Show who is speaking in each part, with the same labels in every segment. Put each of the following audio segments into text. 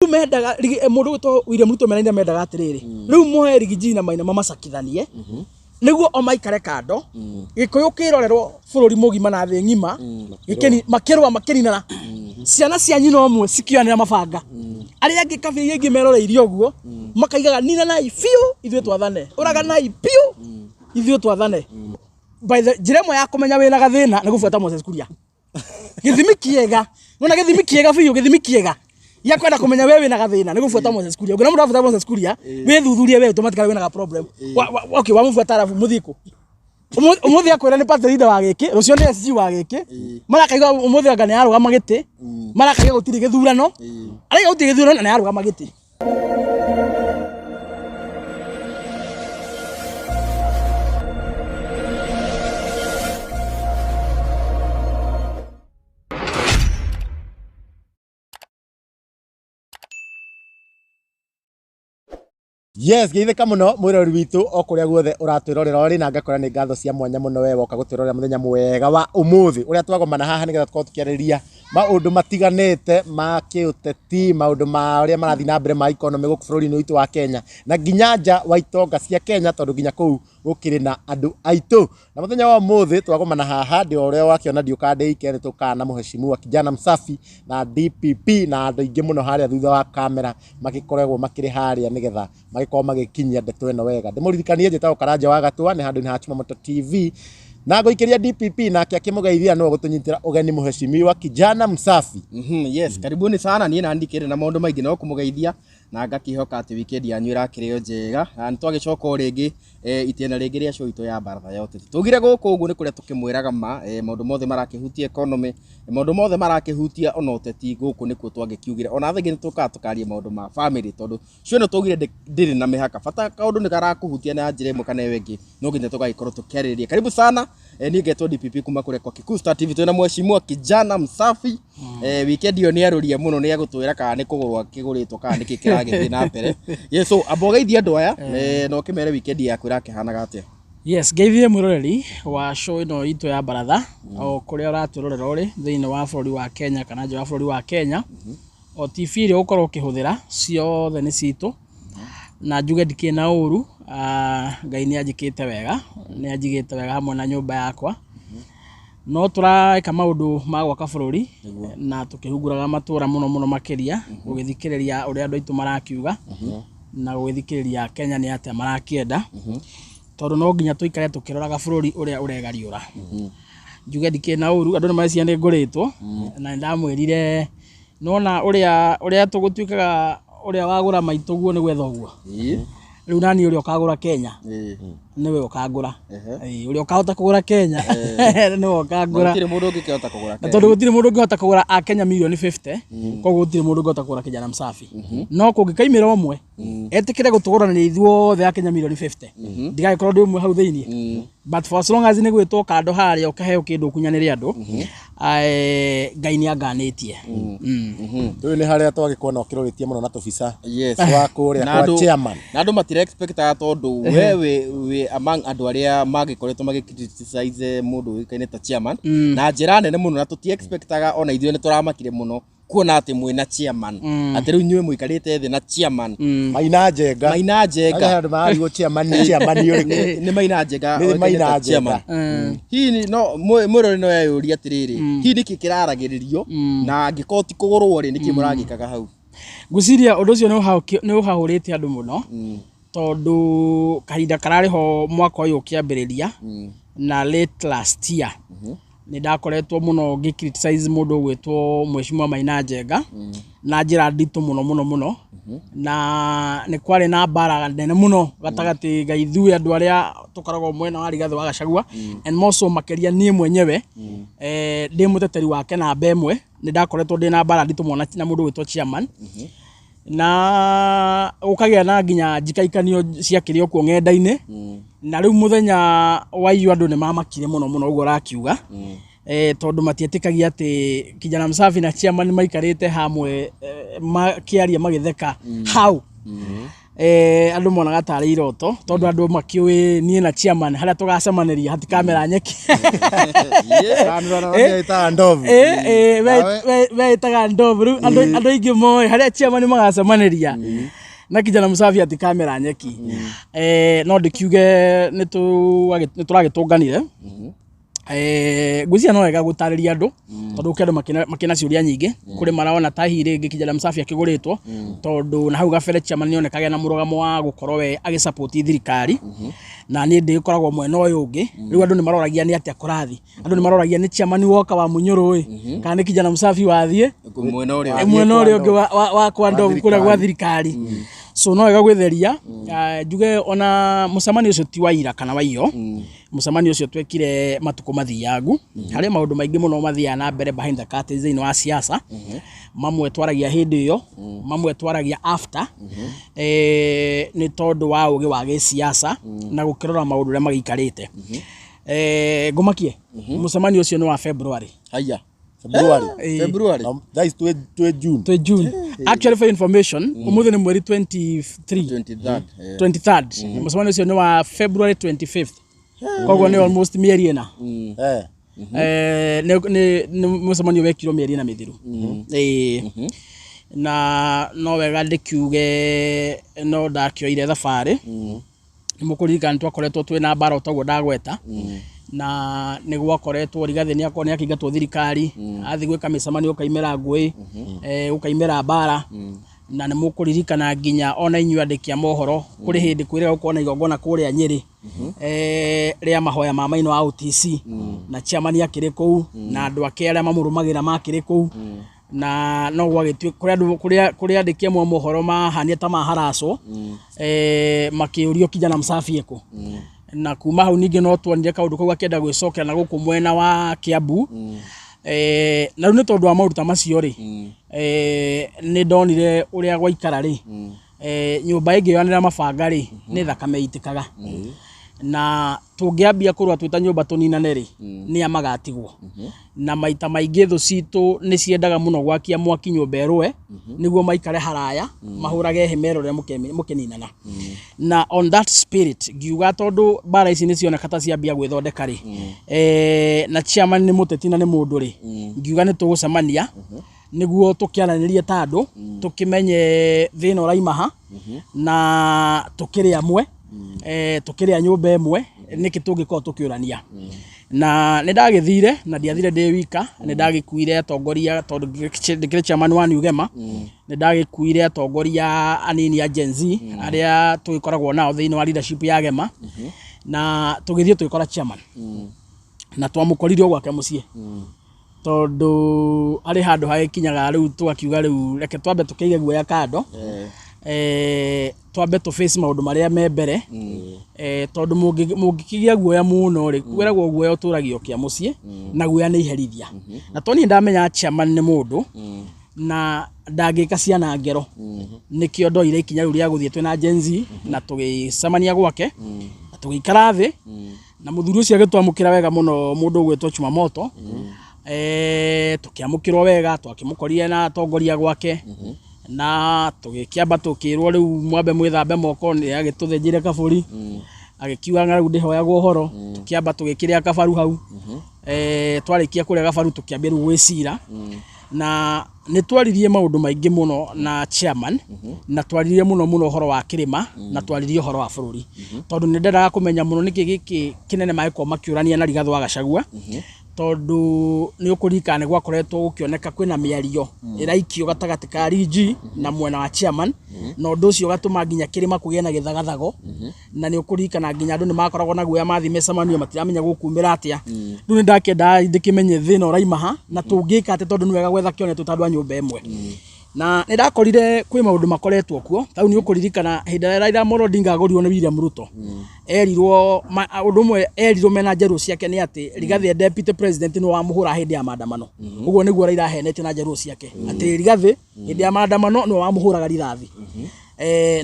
Speaker 1: Rĩu mendaga mũndũ ũgwĩtwo William Ruto mena mendaga atĩrĩrĩ, rĩu moe Rigiji na Maina mamacakithanie nĩguo o maikare kando, Gĩkũyũ kĩrorerwo bũrũri mũgima na thĩ ng'ima, makĩrũa makĩninana, ciana cia nyina ũmwe cikĩoyanĩra mabanga, arĩa angĩ kabira iria ingĩ meroreirie ũguo makaigaga ninanai biũ ithuĩ twathane, ũraganai biũ ithuĩ twathane. By the njĩra ĩmwe ya kũmenya wĩna gathĩna nĩ gũbuata Moses Kuria. Gĩthimi kĩega, nona gĩthimi kĩega biũ, gĩthimi kĩega gĩa kwenda kũmenya we wĩna gathĩna nĩ gũbuata Moses Kuria. Ũngĩona mũndũ abuata Moses Kuria, wĩthuthurie we automatically wĩna ga problem. Okay, wamũbuata arabu mũthiĩ kũ? Ũmũthĩ akwĩra nĩ party leader wa gĩkĩ, rũciũ nĩ SG wa gĩkĩ, marakaigua ũmũthĩ anga nĩ arũgama gĩtĩ, marakaigua gũtirĩ gĩthurano, araiga gũtirĩ gĩthurano na nĩ arũgama gĩtĩ.
Speaker 2: Yes, geithĩka mũno mwĩrori witũ o kũrĩa guothe ũratwĩrorera ũrĩ, na ngakora nĩ ngatho cia mwanya mũno we woka gũtwĩrorera mũthenya mwega wa ũmũthĩ ũrĩa twagomana haha nĩgetha tũkorwo tũkĩarĩrĩria maũndũ matiganĩte ma kĩũteti, maũndũ ma ũrĩa marathiĩ na mbere ma economy gũkũ bũrũri-inĩ witũ wa Kenya na nginya nja wa itonga cia Kenya, tondũ nginya kũu gũkĩrĩ na andũ aitũ. Na mũthenya wa ũmũthĩ twagomana haha, ndĩ o ũrĩa wakĩona ndiũkaga ndĩ ike, nĩ tũkaga na mũheshimiwa Kijana Msafi na DPP na andũ aingĩ mũno harĩa thutha wa kamera magĩkoragwo makĩrĩ harĩa nĩgetha magĩkorwo magĩkinyia ndeto ĩno wega. Ndĩmũririkanie njĩtagwo Karanja wa Gatua, nĩ handũ-inĩ ha Chumamoto TV, na ngũikĩria DPP nake akĩmũgeithia nĩwe ũgũtũnyitĩra ũgeni mũheshimiwa Kijana Msafi.
Speaker 3: Yes, karibuni sana. Niĩ na ndikĩrĩ na maũndũ maingĩ no kũmũgeithia na ngakĩhoka atĩ weekend yanyu ĩrakĩrĩ o njega, na nĩ twagĩcoka o rĩngĩ itĩna rĩngĩ rĩa show itũ ya baratha ya ũteti. Tugire gũkũ ũguo nĩ kũrĩa tũkĩmwĩraga ma maũndũ mothe marakĩhutia economy, maũndũ mothe marakĩhutia ona ũteti, gũkũ nĩkuo twagĩkiugire. Ona thaa ingĩ nĩ tũkaga tũkaria maũndũ ma family, tondũ show ĩno twaugire ndĩrĩ na mĩhaka, bata kaũndũ nĩ karakũhutia na njĩra ĩmwe kana ĩyo ĩngĩ, no nginya tũgagĩkorwo tũkĩarĩrĩria. Karibu sana. Niĩ ngetwo DPP kuma kũrĩa kwa Kikuyu Star TV, twĩna mheshimiwa Kijana Msafi. Weekend ĩyo nĩ arũria mũno, nĩ egũtwĩra kana nĩ kũgũrwo akĩgũrĩtwo kana nĩkĩ kĩragĩthiĩ na mbere. Yes, so amba ũgeithie andũ aya, na ũkĩmere weekend yaku ĩrakĩhanaga atĩa.
Speaker 1: Yes, ngeithie mwĩroreri wa show ĩno itũ ya baratha o kũrĩa ũratwĩrorera ũrĩ thĩinĩ wa bũrũri wa Kenya kana nja wa bũrũri wa Kenya, o TV ĩrĩa ũgũkorwo ũkĩhũthĩra ciothe nĩ citũ, na njuge ndikĩrĩ na ũru, Ngai nĩ anjĩkĩte wega, nĩ anjigĩte wega hamwe na nyũmba yakwa, no tũreka maũndũ ma gwaka bũrũri na tũkĩhunguraga matũra mũno mũno makĩria, gũgĩthikĩrĩria ũrĩa andũ aitũ marakiuga na gũgĩthikĩrĩria Kenya nĩ atĩa marakĩenda, tondũ no nginya tũikare tũkĩroraga bũrũri ũrĩa ũregariũra. Njuge ndikĩrĩ na ũru, andũ nĩ mareciria nĩ ngũrĩtwo, na nĩ ndamwĩrire nona ũrĩa tũgũtuĩkaga ũrĩa wagũra maitũ guo nĩ gwetha ũguo. Rĩu nani ũrĩa ũkagũra Kenya nĩwe ũkangũra. Ũrĩa ũkahota kũgũra Kenya nĩwe ũkangũra.
Speaker 3: Gũtirĩ mũndũ ũngĩkĩhota kũgũra
Speaker 1: Kenya. Tondũ gũtirĩ mũndũ ũngĩhota kũgũra a Kenya mirioni 50, koguo gũtirĩ mũndũ ũngĩhota kũgũra Kijana Msafi. No kũngĩkaimĩra ũmwe etĩkĩre gũtũgũranĩria ithuothe a Kenya mirioni 50, ndigagĩkorwo ndĩ ũmwe hau thĩiniĩ. But for as long as nĩ gwĩtwo kando harĩa ũkaheo kĩndũ ũkunyanĩre andũ, Ngai nĩ anganĩtie.
Speaker 2: Rĩu nĩ harĩa twagĩkuona ũkĩrorĩtie mũno na tũbica
Speaker 3: Yes.
Speaker 2: twa kũrĩa
Speaker 3: Na
Speaker 2: kwa
Speaker 3: andũ-
Speaker 2: chairman.
Speaker 3: Na andũ matira expectaga tondũ we wĩ among andũ arĩa magĩkoretwo magĩ criticize mũndũ ũĩkaine ta chairman na njĩra nene mũno, na tũti expectaga ona ithuĩ nĩ tũramakire mũno kuona atĩ mwĩna chairman, atĩ rĩu inyuĩ mũikarĩte thĩ na chairman.
Speaker 2: Maina Njenga.
Speaker 3: Maina Njenga.
Speaker 2: Harĩa andũ mararigwo chairman nĩ chairman ũrĩkũ.
Speaker 3: Nĩ Maina Njenga
Speaker 2: Nĩ
Speaker 3: ũĩkaine
Speaker 2: Maina
Speaker 3: ta
Speaker 2: Njenga.
Speaker 3: chairman. Hihi no mwĩrori no eyũrie atĩrĩrĩ, hihi nĩkĩ kĩraragĩrĩrio, na angĩkorwo ti kũgũrwo rĩ, nĩkĩ mũragĩkaga hau?
Speaker 1: Ngwĩciria ũndũ ũcio nĩ ũhahũrĩte andũ mũno, tondũ kahinda kararĩ ho mwaka ũyũ ũkĩambĩrĩria na late last year nĩ ndakoretwo mũno ngĩ criticize mũndũ ũgwĩtwo Mheshimiwa Maina Njenga na njĩra nditũ mũno mũno mũno, na nĩ kwarĩ na mbara nene mũno gatagatĩ ga ithuĩ andũ arĩa tũkoragwo mwena wa Rigathĩ wa Gachagua, and more so makĩria niĩ mwenyewe, ndĩ mũteteri wake namba ĩmwe. Nĩ ndakoretwo ndĩ na mbara nditũ mũno na mũndũ ũgwĩtwo chairman, na gũkagĩa na nginya njikaikanio ciakĩrĩ o kuo ng'enda-inĩ, na rĩu mũthenya wa iyo andũ nĩ mamakire mũno mũno ũguo ũrakiuga, tondũ matietĩkagia atĩ Kijana Msafi na chairman maikarĩte hamwe, makĩaria magĩtheka hau. Andũ monaga tarĩ iroto tondũ andũ makĩũĩ niĩ na chairman harĩa tũgacemanĩria hatikamera nyeki.
Speaker 2: Ĩtaga ndovu.
Speaker 1: We ĩtaga ndovu. Rĩu andũ aingĩ moĩ harĩa chairman magacemanĩria na kijana msafi hatikamera nyeki. No ndĩkiuge nĩ tũragĩtũnganire. Ngwĩciria no wega gũtarĩria andũ tondũ kũrĩ andũ makĩna ciũria nyingĩ, kũrĩ marona ta hihi rĩngĩ kijana msafi akĩgũrĩtwo, tondũ na hau gabere chairman nĩonekaga na mũrũgamo wa gũkorwo we agĩsupport thirikari, na niĩ ndĩkoragwo mwena ũyũ ũngĩ. Rĩu andũ nĩ maroragia nĩ atĩa kũrathiĩ, andũ nĩ maroragia nĩ chairman woka wa Munyũrũ ĩ, kana nĩ kijana msafi wathiĩ
Speaker 3: mwena ũrĩa
Speaker 1: mwena ũrĩa ũngĩ wa kwa ndovu kũrĩa gwa thirikari. So no wega gwĩtheria. Njuge ona mũcemanio ũcio ti wa ira kana wa iyo. Mũcemanio ũcio twekire matukũ mathiangu, harĩ maũndũ maingĩ mũno mathiaga na mbere behind the curtains thĩinĩ wa siasa. Mamwe twaragia hĩndĩ ĩyo, mamwe twaragia after, nĩ tondũ wa ũgĩ wa gĩsiasa na gũkĩrora maũndũ ũrĩa magĩikarĩte. Ngũmakie mũcemanio ũcio nĩ wa February.
Speaker 3: Haya.
Speaker 2: February.
Speaker 3: February.
Speaker 2: Thaa ici twĩ June.
Speaker 1: Twĩ June. Actually, for information, ũmũthĩ nĩ mweri 23.
Speaker 3: 23rd.
Speaker 1: 23rd. Mũcemanio ũcio nĩ wa February 25th, koguo nĩ almost mĩeri 4. Nĩ mũcemanio wekirwo mĩeri 4 mĩthiru. Na no wega ndĩkiuge no ndakĩoire thabarĩ. Nĩ mũkũririkana nĩ twakoretwo twĩna mbara o taguo ndagweta, na nĩ gwakoretwo Rigathĩ nĩ akorwo nĩ akĩingatwo thirikari, athiĩ gwĩka mĩcemanio gũkaimĩra ngũĩ, gũkaimĩra mbara. Na nĩ mũkũririkana nginya ona inyuĩ andĩki a mohoro, kũrĩ hĩndĩ kwĩrĩga gũkorwo na igongona kũrĩa Nyĩrĩ, rĩa mahoya ma maino wa OTC, na chairman akĩrĩ kũu na andũ ake arĩa mamũrũmagĩrĩra makĩrĩ kũu, na no gwagĩtuĩka kũrĩ andũ kũrĩ andĩki amwe a mohoro mahania ta maharacwo, makĩũrio kijana msafi ekũ. Na kuma hau ningĩ no tuonire kaũndũ kau akĩenda gwĩcokera na gũkũ mwena wa Kiambu. Na rĩu nĩ tondũ wa maũndũ ta macio rĩ, nĩ ndonire ũrĩa gwaikara rĩ, nyũmba ĩngĩoyanĩra mabanga rĩ, nĩ thakame ĩitĩkaga, na tũngĩambia kũrũa twĩ ta nyũmba tũninane rĩ, nĩ a magatigwo. Na maita maingĩ thũ citũ nĩ ciendaga mũno gwakia mwaki nyũmba ĩrũe nĩguo maikare haraya mahũrage hema ĩrĩa mũkĩninana. Na on that spirit ngiuga tondũ mbara ici nĩ cioneka ta ciambia gwĩthondeka rĩ, na chairman nĩ mũteti na nĩ mũndũ rĩ, ngiuga nĩ tũgũcemania nĩguo tũkĩaranĩrie ta andũ, tũkĩmenye thĩna ũraima ha, na tũkĩrĩ amwe, tũkĩrĩ a nyũmba ĩmwe, nĩkĩ tũngĩkorwo tũkĩũrania. Na nĩ ndagĩthire, na ndiathire ndĩ wika, nĩ ndagĩkuire atongoria tondũ ndĩkĩrĩ chairman wa New Gema. Nĩ ndagĩkuire atongoria anini a Gen Z arĩa tũgĩkoragwo nao thĩinĩ wa leadership ya Gema, na tũgĩthiĩ tũgĩkora chairman, na twamũkorire o gwake mũciĩ, tondũ harĩ handũ hagĩkinyaga rĩu tũgakiuga rĩu reke twambe tũkĩige guoya kando, twambe tũ face maũndũ marĩa me mbere, tondũ mũngĩkĩgĩa guoya mũno rĩ, kwĩragwo guoya ũtũragio kĩa mũciĩ, na guoya nĩ iherithia. Na to niĩ ndamenya chairman nĩ mũndũ na ndangĩka ciana ngero, nĩkĩo ndoire ikinya rĩu rĩa gũthiĩ twĩna Gen Z na tũgĩcemania gwake na tũgĩikara thĩ, na mũthuri ũcio agĩtwamũkĩra wega mũno, mũndũ ũgwĩtwo Chumamoto. Tũkĩamũkĩrwo wega, twakĩmũkorire na atongoria gwake, na tũgĩkĩamba tũkĩrwo rĩu mwambe mwĩthambe moko. Nĩ agĩtũthĩnjĩre kabũri, agĩkiuga ng'aragu ndĩhoyagwo ũhoro. Tũkĩamba tũgĩkĩrĩa kabaru hau. Twarĩkia kũrĩa kabaru tũkĩambia rĩu gwĩcira, na nĩ twaririe maũndũ maingĩ mũno na chairman, na twaririe mũno mũno ũhoro wa kĩrĩma, na twaririe ũhoro wa bũrũri, tondũ nĩ ndendaga kũmenya mũno nĩkĩ gĩkĩ kĩnene magĩkorwo makĩũrania na Rigathĩ wa Gachagua, tondũ nĩ ũkũririkana nĩ gwakoretwo gũkĩoneka kwĩna mĩario ĩraikio gatagatĩ ka RG na mwena wa chairman, na ũndũ ũcio ũgatũma nginya kĩrĩma kũgĩe na gĩthagathago. Na nĩ ũkũririkana nginya andũ nĩ makoragwo na guoya mathiĩ mĩcemanio matiramenya gũkumĩra atĩa. Rĩu nĩ ndakĩendaga ndĩkĩmenye thĩna ũraima ha na tũngĩka atĩa, tondũ nĩ wega gwetha kĩone twĩ ta andũ a nyũmba ĩmwe. Na nĩ ndakorire kwĩ maũndũ makoretwo kuo tau. Nĩ ũkũririkana hĩndĩ ĩrĩa Raila Amolo Odinga agũrirwo nĩ William Ruto, erirwo ũndũ ũmwe erirwo mena njerũ ciake nĩ atĩ Rigathĩ e deputy president nĩ wamũhũra hĩndĩ ya maandamano. Ũguo nĩguo Raila ahenetio na njerũ ciake atĩ Rigathĩ hĩndĩ ya maandamano nĩwe wamũhũraga rithathi.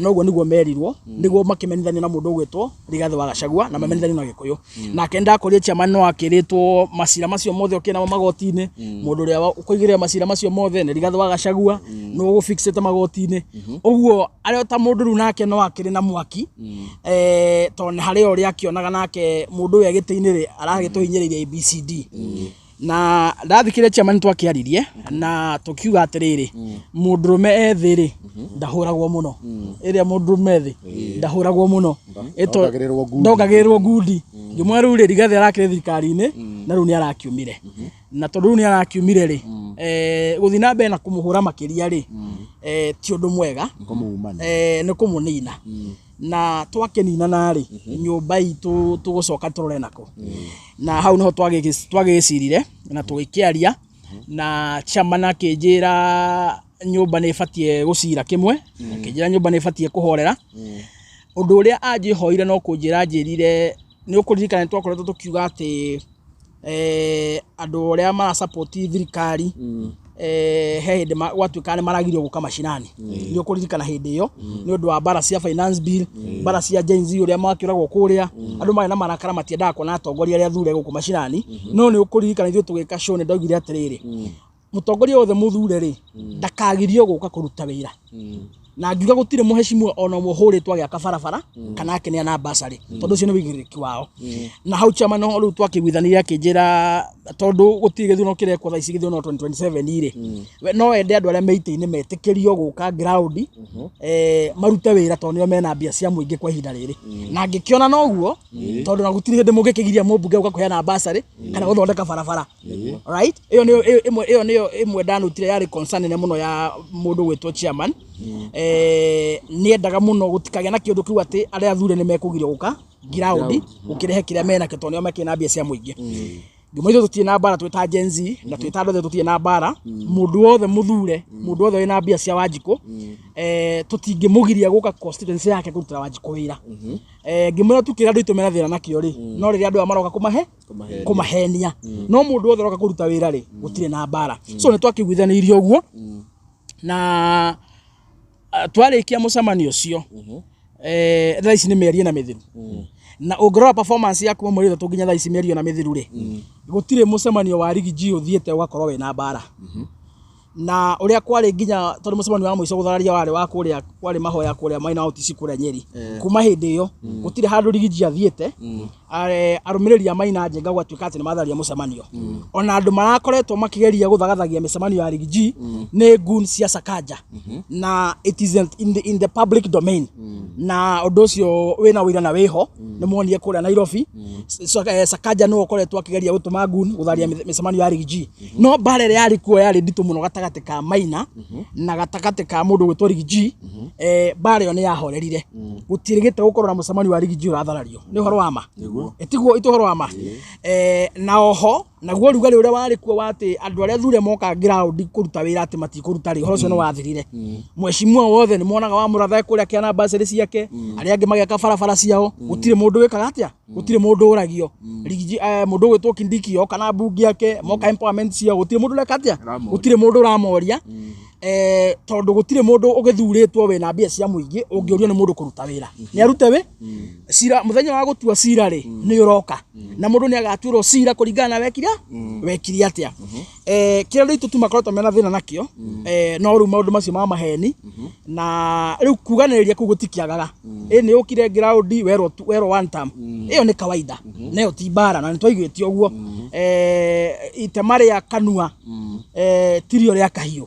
Speaker 1: Noguo niguo merirwo niguo makimenithania na mundu ugwitwo Rigathi wa Gachagua na mamenithania na Gikuyu. Nake ndakorie chairman no akiritwo macira macio mothe oke namo magoti-inĩ, mundu uria ukuigirira macira macio mothe ni Rigathi wa Gachagua, no ugufixite magoti-inĩ. Uguo aria ta mundu riu nake no akiri na mwaki, tondu hari uria akionaga nake mundu uyu egiti-inĩ ri aragituhinyiriria ABCD. Na ndathikire chairman twakiaririe na tukiuga atiriri, mundurume ethi ri ndahuragwo muno, iria mundurume ethi ndahuragwo muno, ndongagĩrĩrwo ngundi. Ngĩmwĩra rĩu rĩ, Rigathi arakĩrĩ thirikari-inĩ na rĩu nĩ arakiumire, na tondũ rĩu nĩ arakiumire rĩ, gũthiĩ na mbere na kũmũhũra makĩria rĩ, ti ũndũ mwega, nĩ kũmũnina. Na twakininana rĩ, nyũmba itũ tũgũcoka tũrore nako. Na hau niho twagĩcirire na tũgĩkĩaria na chairman akĩnjĩra nyũmba nĩ ĩbatiĩ gũcira kĩmwe, akĩnjĩra nyũmba nĩ ĩbatiĩ kũhorera. Ũndũ ũrĩa anjĩhoire no kũnjĩra anjĩrire, nĩ ũkũririkana nĩ twakoretwo tũkiuga atĩ andũ arĩa marasupport thirikari, he hĩndĩ gwatuĩkaga nĩ maragirio gũka macinani. Nĩ ũkũririkana hĩndĩ ĩyo nĩ ũndũ wa mbara cia finance bill, mbara cia Gen Z ũrĩa makĩũragwo kũrĩa, andũ marĩ na marakara matiendaga kuona atongoria arĩa athure gũkũ macinani. No nĩ ũkũririkana ithuĩ tũgĩka show nĩ ndaugire atĩrĩrĩ, mũtongoria wothe mũthure rĩ, ndakagirio gũka kũruta wĩra. Na ngiuga gũtirĩ mũhecimua ona ũmwe ũhũrĩtwo agĩaka barabara kana akĩneana bursary, tondũ ũcio nĩ wĩigĩrĩrĩki wao. Na hau chairman no rĩu twakĩiguithanirie akĩnjĩra tondũ gũtirĩ gĩthurano kĩrekwo thaa ici, gĩthurano 2027 rĩ, we no ende andũ arĩa me itĩ-inĩ metĩkĩrio gũka ground, marute wĩra tondũ nĩo mena mbia cia mũingĩ kwa ihinda rĩrĩ. Na ngĩkĩona noguo, tondũ na gũtirĩ hĩndĩ mũngĩkĩgiria mũmbunge gũka kũheana bursary kana gũthondeka barabara. Right? Ĩyo nĩyo ĩmwe, ĩyo nĩyo ĩmwe ndanutire yarĩ concern nene mũno ya mũndũ gwĩtwo chairman. Nĩendaga mũno gũtikagĩa na kĩũndũ kĩu atĩ arĩa athure nĩ mekũgirio gũka ground gũkĩrehe kĩrĩa menakĩo tondũ nĩo makĩrĩ na mbia cia mũingĩ. Ngĩmwĩra ithuĩ tũtirĩ na mbara twĩ ta Gen Z na twĩ ta andũ othe tũtirĩ na mbara. Mũndũ wothe mũthure, mũndũ wothe wĩna mbia cia Wanjikũ, tũtingĩmũgiria gũka constituency yake kũrutĩra Wanjikũ wĩra. Ngĩmwĩra tu kĩrĩa andũ aitũ mena thĩna nakĩo rĩ, no rĩrĩa andũ aya maroka kũmahenia, no mũndũ wothe ũroka kũruta wĩra rĩ, gũtirĩ na mbara. So nĩ twakĩiguithanĩirie ũguo na twarĩkia mũcemanio ũcio, thaa ici nĩ mĩeri ĩna mĩthiru. Na ũngĩrora performance ya kuma mweri 3 nginya thaa ici mĩeri ĩna mĩthiru rĩ, gũtirĩ mũcemanio wa Riggy G ũthiĩte ũgakorwo wĩna mbara. Na ũrĩa kwarĩ nginya tondũ mũcemanio wa mũico gũthararia warĩ wa kũrĩa kwarĩ mahoya kũrĩa mwena wa OTC kũrĩa Nyeri. Kuma hĩndĩ ĩyo gũtirĩ handũ Riggy G athiĩte, arũmĩrĩri a Maina Njenga gwatuĩka atĩ nĩ mathararia mũcemanio. Ona andũ marakoretwo makĩgeria gũthagathagia mĩcemanio ya Riggy G nĩ goons cia Sakaja, na it is in the public domain. Na ũndũ ũcio wĩna ũira na wĩho nĩ muonire kũrĩa Nairobi. Sakaja nĩwe ũkoretwo akĩgeria gũtũma goon gũtharia mĩcemanio ya Riggy G. No mbara ĩrĩa yarĩ kuo yarĩ nditũ mũno gatagatĩ ka Maina na gatagatĩ ka mũndũ ũgwĩtwo Riggy G. Mbara ĩyo nĩ yahorerire, gũtirĩgĩte gũkorwo na mũcemanio wa Riggy G ũratharario. Nĩ ũhoro wa ma, ĩtiguo ĩtĩ ũhoro wa ma. Na oho naguo rugarĩ ũrĩa warĩ kuo wa atĩ andũ arĩa athure moka ground kũruta wĩra atĩ matikũruta rĩ, ũhoro ũcio nĩ wathirire. Mheshimiwa wothe nĩ monaga wa mũratha kũrĩa akĩana bursary ciake, arĩa angĩ magĩaka barabara ciao, gũtirĩ mũndũ wĩkaga atĩa, gũtirĩ mũndũ ũragio. Riggy G, mũndũ ũgwĩtwo Kindiki oka na mbunge yake, moka empowerment ciao, gũtirĩ mũndũ ũreka atĩa, gũtirĩ mũndũ ũramoria, tondũ gũtirĩ mũndũ ũgĩthurĩtwo wĩna mbia cia mũingĩ ũngĩũrio nĩ mũndũ kũruta wĩra nĩ arute wĩ cira. Mũthenya wa gũtua cira rĩ, nĩ ũroka na mũndũ nĩ agatuĩrwo cira kũringana na wekire wekire atĩa. Kĩrĩa andũ aitũ tu makoretwo mena thĩna nakĩo, no rĩu maũndũ macio ma maheni na rĩu kuganĩrĩria kũu gũtikĩagaga. Ĩ nĩ ũkire ground werwo werwo one term, ĩyo nĩ kawaida na ĩyo ti mbara na nĩ twaiguĩte ũguo. Itema rĩa kanua tirio rĩa kahiũ.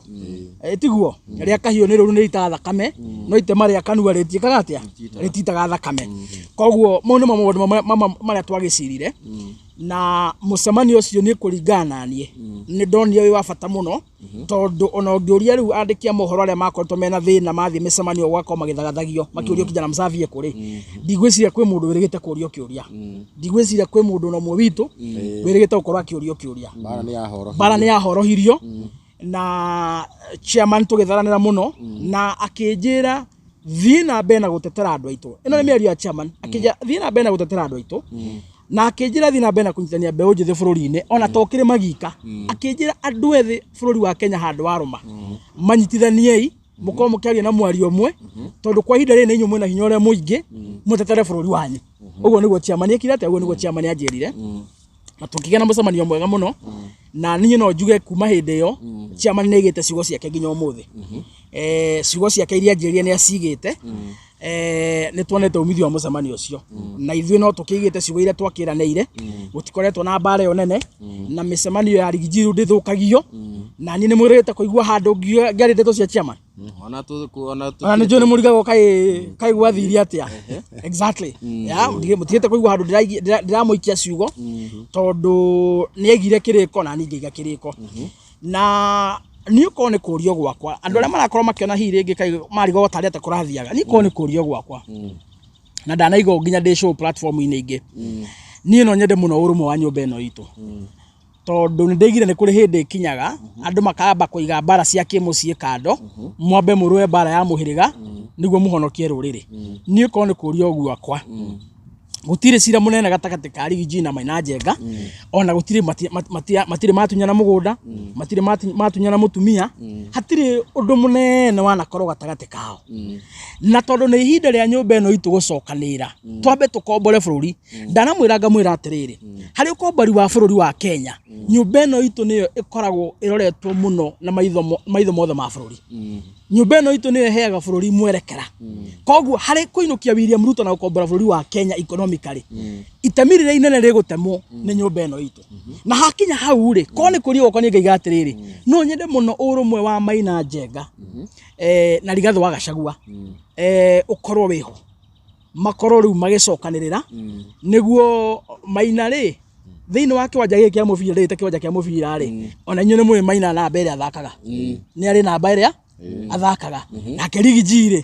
Speaker 1: Tiguo rĩa kahiũ nĩ rũru nĩ rĩitaga thakame, no itema rĩa kanua rĩtiĩkaga atĩa, rĩtitaga thakame. Koguo mau nĩmo maũndũ mamwe marĩa twagĩcirire na mũcemanio ũcio. Niĩ kũringana na niĩ nĩ ndonire wĩ wa bata mũno, tondũ ona ũngĩũria rĩu andĩki a mohoro arĩa makoretwo mena thĩna mathiĩ mĩcemanio gũgakorwo magĩthagathagio makĩũrio kijana msafi ekũ rĩ, ndigwĩciria kwĩ mũndũ wĩrĩgĩte kũũrio kĩũria, ndigwĩciria kwĩ mũndũ ona ũmwe witũ wĩrĩgĩte gũkorwo akĩũrio kĩũria.
Speaker 2: Mbara nĩ yahoro.
Speaker 1: Mbara nĩ yahorohirio na chairman tũgĩtharanĩra mũno na akĩnjĩra thiĩ na mbere na gũtetera andũ aitũ. Ĩno nĩ mĩario ya chairman, akĩnjĩra thiĩ na mbere na gũtetera andũ aitũ, na akĩnjĩra thiĩ na mbere na kũnyitithania mbeũ njĩthĩ bũrũri-inĩ ona to kĩrĩ magika. Akĩnjĩra andũ ethĩ bũrũri wa Kenya handũ warũma manyitithaniei. Mũkorwo mũkĩaria na mwario ũmwe, tondũ kwa ihinda rĩrĩ nĩ inyuĩ mwĩna hinya ũrĩa mũingĩ, mũtetere bũrũri wanyu. Ũguo nĩguo chairman ekire atĩa, ũguo nĩguo chairman anjĩrire. Na tũkĩgĩa na mũcemanio mwega mũno, na niĩ no njuge kuma hĩndĩ ĩyo chairman nĩ aigĩte ciugo ciake nginya ũmũthĩ. Ciugo ciake iria anjĩrire nĩ acigĩte. Nĩ tuonete umithio wa mũcemanio ũcio, na ithuĩ no tũkĩigĩte ciugo iria twakĩranĩire. Gũtikoretwo na mbara ĩyo nene, na mĩcemanio ya Rigiji rĩu ndĩthũkagio, na niĩ nĩ mwĩrĩgĩte kũigua handũ ngĩaria ndeto cia chairman.
Speaker 3: Ona tu ona tu
Speaker 1: Ona nĩ njũĩ nĩ mũrigagwo kaĩ gwathire atĩa exactly. Ya mũtigĩte kũigua handũ ndĩramũikia ciugo, tondũ nĩ aigire kĩrĩko na niĩ ngĩiga kĩrĩko. Na niĩ okorwo nĩ kũrio gwakwa, andũ arĩa marakorwo makĩona hihi rĩngĩ kaĩ marigagwo tarĩ atĩa kũrathiaga, niĩ okorwo nĩ kũrio gwakwa, na ndanaigua nginya ndĩ show platform-inĩ ingĩ, niĩ no nyende mũno ũrũmwe wa nyũmba ĩno itũ, tondũ nĩ ndaigire nĩ kũrĩ hĩndĩ ĩkinyaga andũ makamba kũiga mbara cia kĩmũciĩ kando, mwambe mũrũe mbara ya mũhĩrĩga nĩguo mũhonokie rũrĩrĩ. Niĩ okorwo nĩ kũrio gwakwa, gũtirĩ cira mũnene gatagatĩ ka Rigiji na Maina Njenga, ona gũtirĩ matirĩ matunyana mũgũnda, matirĩ matunyana mũtumia, hatirĩ ũndũ mũnene wanakorwo gatagatĩ kao. Na tondũ nĩ ihinda rĩa nyũmba ĩno itũ gũcokanĩrĩra, twambe tũkombore bũrũri. Ndanamwĩra ngamwĩra atĩrĩrĩ, harĩ ũkombori wa bũrũri wa Kenya, nyũmba ĩno itũ nĩyo ĩkoragwo ĩroretwo mũno na maitho mothe ma bũrũri. Nyũmba ĩno itũ nĩyo ĩheaga bũrũri mwerekera. Koguo harĩ kũinũkia William Ruto na gũkombora bũrũri wa Kenya economically, itemi rĩrĩa inene rĩgũtemwo nĩ nyũmba ĩno itũ. Na hakinya hau rĩ, korwo nĩ kũria gwakwa niĩ ngaiga atĩrĩrĩ, no nyende mũno ũrũmwe wa Maina Njenga na Rigathĩ wa Gachagua ũkorwo wĩho, makorwo rĩu magĩcokanĩrĩra, nĩguo Maina rĩ thĩinĩ wa kĩwanja gĩkĩ kĩa mũbira rĩ, ta kĩwanja kĩa mũbira rĩ, ona inyuĩ nĩ mũĩ Maina namba ĩrĩa athakaga, nĩ arĩ namba ĩrĩa athakaga, nake Rigiji rĩ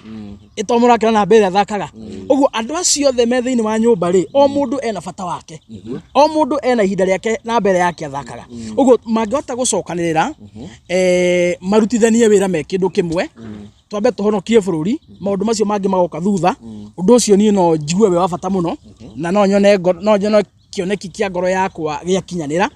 Speaker 1: ĩto mũrakĩra namba ĩrĩa athakaga. Ũguo andũ acio othe me thĩinĩ wa nyũmba rĩ, o mũndũ ena bata wake, o mũndũ ena ihinda rĩake namba ĩrĩa yake athakaga. Ũguo mangĩhota gũcokanĩrĩra, marutithanie wĩra me kĩndũ kĩmwe, twambe tũhonokie bũrũri, maũndũ macio mangĩ magoka thutha. Ũndũ ũcio niĩ no njigue wĩ wa bata mũno, na no nyone no nyone kĩoneki kĩa ngoro yakwa gĩakinyanĩra,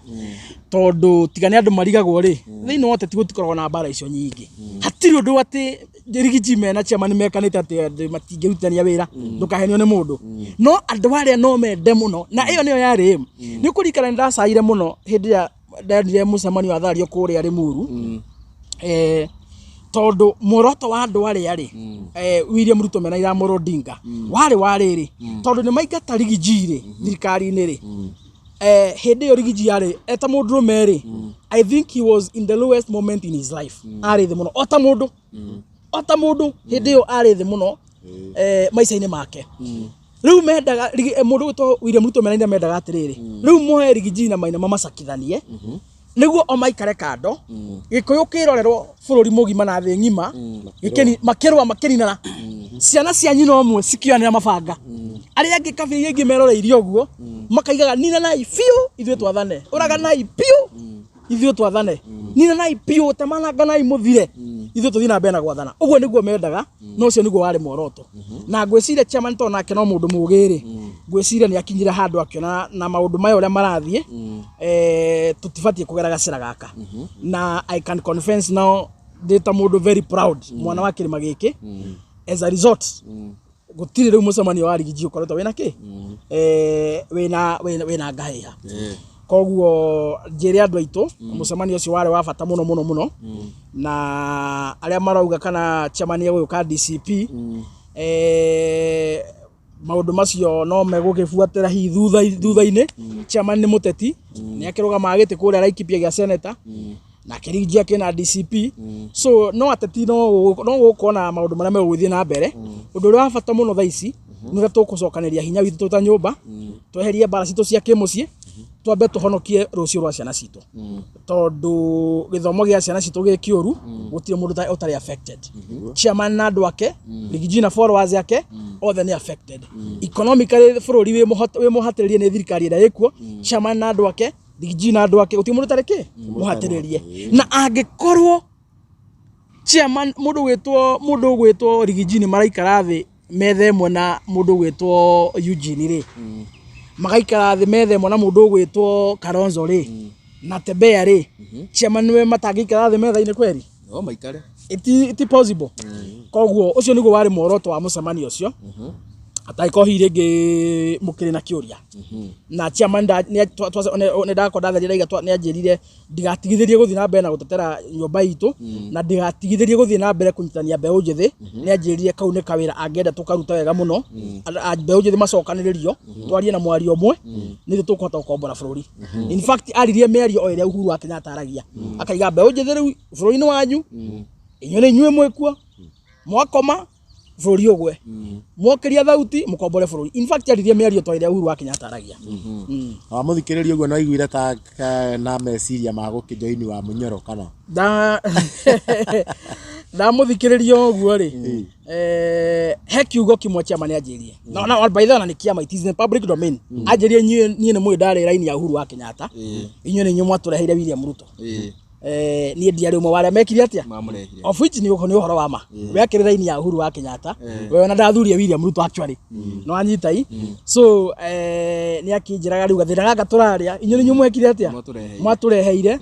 Speaker 1: tondũ tiga nĩ andũ marigagwo rĩ, thĩinĩ wa ũteti gũtikoragwo na mbara icio nyingĩ. Hatirĩ ũndũ atĩ Rigiji mena chairman mekanĩte atĩ andũ matingĩrutithania wĩra, ndũkahenio nĩ mũndũ. No andũ arĩa no mende mũno, na ĩyo nĩyo yarĩ aim. Nĩ ũkũririkana nĩ ndacaire mũno hĩndĩ ĩrĩa ndendire mũcemanio wa thario kũrĩa Limuru, tondũ muoroto wa andũ arĩa rĩ, William Ruto mena Raila Amolo Odinga warĩ wa rĩrĩ, tondũ nĩ maingata Rigiji rĩ thirikari-inĩ rĩ, hĩndĩ ĩyo Rigiji yarĩ eta mũndũrũme rĩ, I think he was in the lowest moment in his life. Arĩ thĩ mũno ota mũndũ, ota mũndũ hĩndĩ ĩyo arĩ thĩ mũno maica-inĩ make. Rĩu mendaga mũndũ ũgwĩtwo William Ruto mena Raila mendaga atĩrĩrĩ, rĩu moe Rigiji na Maina mamacakithanie nĩguo o maikare kando, Gĩkũyũ kĩrorerwo bũrũri mũgima na thĩ ng'ima, makĩrũa makĩninana, ciana cia nyina ũmwe cikĩoyanĩra mabanga, arĩa angĩ kabira iria ingĩ meroreirie ũguo makaigaga ninanai biũ ithuĩ twathane, ũraganai biũ ithuĩ twathane, ninanai biũ, temananganai mũthire ithuĩ tũthiĩ na mbere na gwathana. Ũguo nĩguo mendaga, na ũcio nĩguo warĩ muoroto. Na ngwĩciria chairman tondũ nake no mũndũ mũũgĩ rĩ, ngwĩciria nĩ akinyire handũ akĩona na maũndũ maya ũrĩa marathiĩ, tũtibatiĩ kũgera gacĩra gaka. Na I can confess now, ndĩ ta mũndũ very proud mwana wa kĩrĩma gĩkĩ, as a result gũtirĩ rĩu mũcemanio wa Rigiji ũkoretwo wĩna kĩ, wĩna ngahĩha. Koguo njĩre andũ aitũ mũcemanio ũcio warĩ wa bata mũno mũno mũno, na arĩa marauga kana chairman egũgĩũka DCP, maũndũ macio no megũgĩbuatĩra hihi thutha-inĩ. Chairman nĩ mũteti, nĩ akĩrũgamaga gĩtĩ kũrĩa Laikipia gĩa senator, nake Rigiji akĩna DCP, so no ateti no gũkorwo na maũndũ marĩa megũgĩthiĩ na mbere. Ũndũ ũrĩa wa bata mũno thaa ici nĩ ũrĩa tũgũcokanĩria hinya witũ twĩ ta nyũmba, tweherie mbara citũ cia kĩmũciĩ, twambe tũhonokie rũciũ rwa ciana citũ, tondũ gĩthomo gĩa ciana citũ gĩ kĩũru, gũtirĩ mũndũ ũtarĩ affected. Chairman na andũ ake, Rigiji na followers ake othe nĩ affected. Economically bũrũri wĩ mũhatĩrĩrie nĩ thirikari ĩrĩa ĩkuo, chairman na andũ ake, Rigiji na andũ ake, gũtirĩ mũndũ ũtarĩ kĩ mũhatĩrĩrie. Na angĩkorwo chairman mũndũ ũgwĩtwo Rigiji nĩ maraikara thĩ metha ĩmwe na mũndũ ũgwĩtwo Eugene rĩ, magaikara thĩ metha ĩmwe na mũndũ ũgwĩtwo Kalonzo rĩ, na Tembea rĩ, chairman nĩwe matangĩikara thĩ metha-inĩ kweri?
Speaker 3: No maikare.
Speaker 1: Iti possible. Koguo ũcio nĩguo warĩ muoroto wa mũcemanio ũcio, atangĩkorwo hihi rĩngĩ mũkĩrĩ na kĩũria. Na chairman nĩ ndakorwo ndatheria ndaiga nĩ anjĩrire ndigatigithĩrie gũthiĩ na mbere na gũtetera nyũmba itũ, na ndigatigithĩrie gũthiĩ na mbere kũnyitania mbeũ njĩthĩ. Nĩ anjĩrire kau nĩ kawĩra angĩenda tũkaruta wega mũno. Mbeũ njĩthĩ macokanĩrĩrio, twarie na mwario ũmwe, nĩthuĩ tũkũhota gũkombora bũrũri. In fact, aririe mĩario o ĩrĩa Uhuru wa Kenyatta aragia, akaiga mbeũ njĩthĩ rĩu bũrũri-inĩ wanyu, inyuĩ nĩ inyuĩ mwĩkuo, mwakoma bũrũri ũgwe, mwokĩria thauti mũkombore bũrũri. In fact, aririe mĩario ta ĩrĩa Uhuru wa Kenyatta aragia.
Speaker 2: Wamũthikĩrĩria ũguo no aiguire ta na meciria ma gũkĩjoini wa Mũnyoro kana?
Speaker 1: Ndamũthikĩrĩria ũguo rĩ, he kiugo kĩmwe chairman anjĩrie, na by the way, na nĩ kĩama, it is in the public domain. Anjĩrie niĩ nĩ mũĩ ndarĩ raini ya Uhuru wa Kenyatta, inyuĩ nĩ inyuĩ mwatũreheire William Ruto. Niĩ ndiarĩ ũmwe wa arĩa mekire atĩa?
Speaker 3: Mamũrehire.
Speaker 1: Of which nĩ ũhoro wa ma. We akĩrĩ raini ya Uhuru wa Kenyatta, we ona ndathurie William Ruto actually, no anyita i. So nĩ akĩnjĩraga rĩu gathĩna gaka tũrarĩa, inyuĩ nĩ inyuĩ mwekire atĩa?
Speaker 3: Mwatũreheire.
Speaker 1: Mwatũreheire.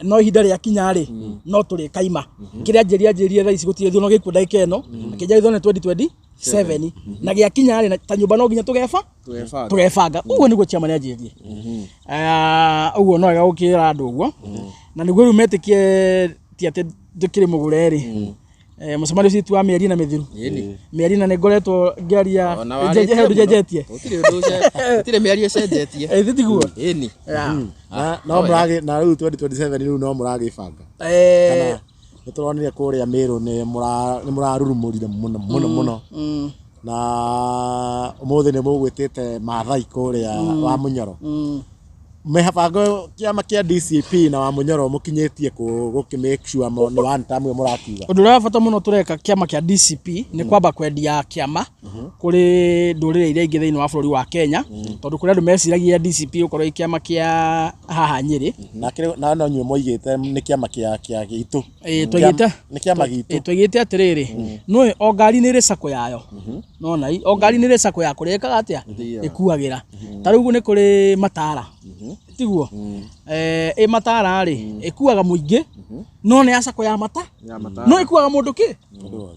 Speaker 1: No ihinda rĩakinya rĩ, no tũrĩkaima kĩrĩa anjĩrie thaa ici gũtirĩ thutha gĩkuo ndagĩka ĩno. Akĩnjĩra gĩthurano nĩ 2027, na gĩakinya rĩ, ta nyũmba no nginya tũgeba
Speaker 3: Tũgebanga.
Speaker 1: Tũgebanga. Ũguo nĩguo chairman anjĩrie. Ũguo no wega gũkĩra andũ ũguo, na nĩguo rĩu metĩkie ti atĩ ndũkĩrĩ mũgũre rĩ. Mũcemanio ũcio ti wa mĩeri na mĩthiru. Mĩeri na nĩ ngoretwo ngĩaria.
Speaker 3: Ona
Speaker 1: He
Speaker 3: warĩtie
Speaker 1: ũndũ njenjetie?
Speaker 3: mũno. Gũtirĩ ũndũ gũtirĩ mĩario ĩcenjetie.
Speaker 1: Ĩ tiguo?
Speaker 3: Ĩni.
Speaker 1: Yeah.
Speaker 2: Na no mũragĩ na rĩu 2027 rĩu no mũragĩbanga? Kana nĩ tũronire kũrĩa Mĩrũ nĩ mũrarurumũrire mũno mũno mũno, na ũmũthĩ nĩ mũgwĩtĩte Maathai kũrĩa wa Mũnyoro. Mĩbango kĩama kĩa DCP na wa Mũnyoro mũkinyĩtie kũ gũkĩ make sure nĩ one term ĩyo mũrakiuga?
Speaker 1: Ũndũ ũrĩa wa bata mũno tũreka kĩama kĩa DCP nĩ kwamba kwendia kĩama kũrĩ ndũrĩrĩ iria ingĩ thĩinĩ wa bũrũri wa Kenya, tondũ kũrĩ andũ meciragia DCP gũkorwo ĩ kĩama kĩa haha Nyĩrĩ.
Speaker 2: Na kĩrĩ na no inyuĩ moigĩte nĩ kĩama kĩa gitũ.
Speaker 1: Ĩ, twaigĩte
Speaker 2: Nĩ kĩama gitũ.
Speaker 1: Ĩ, twaigĩte atĩrĩrĩ, nũĩ o ngari nĩ ĩrĩ sacco yayo, nona o ngari nĩ ĩrĩ sacco ya kũrĩa ĩkaga atĩa? Ĩkuagĩra. Ta rĩu nĩ kũrĩ matara, tiguo? Ĩ matara rĩ, ĩkuaga mũingĩ, no nĩ ya sacco ya mata.
Speaker 3: Ya matara.
Speaker 1: No ĩkuaga mũndũ kĩ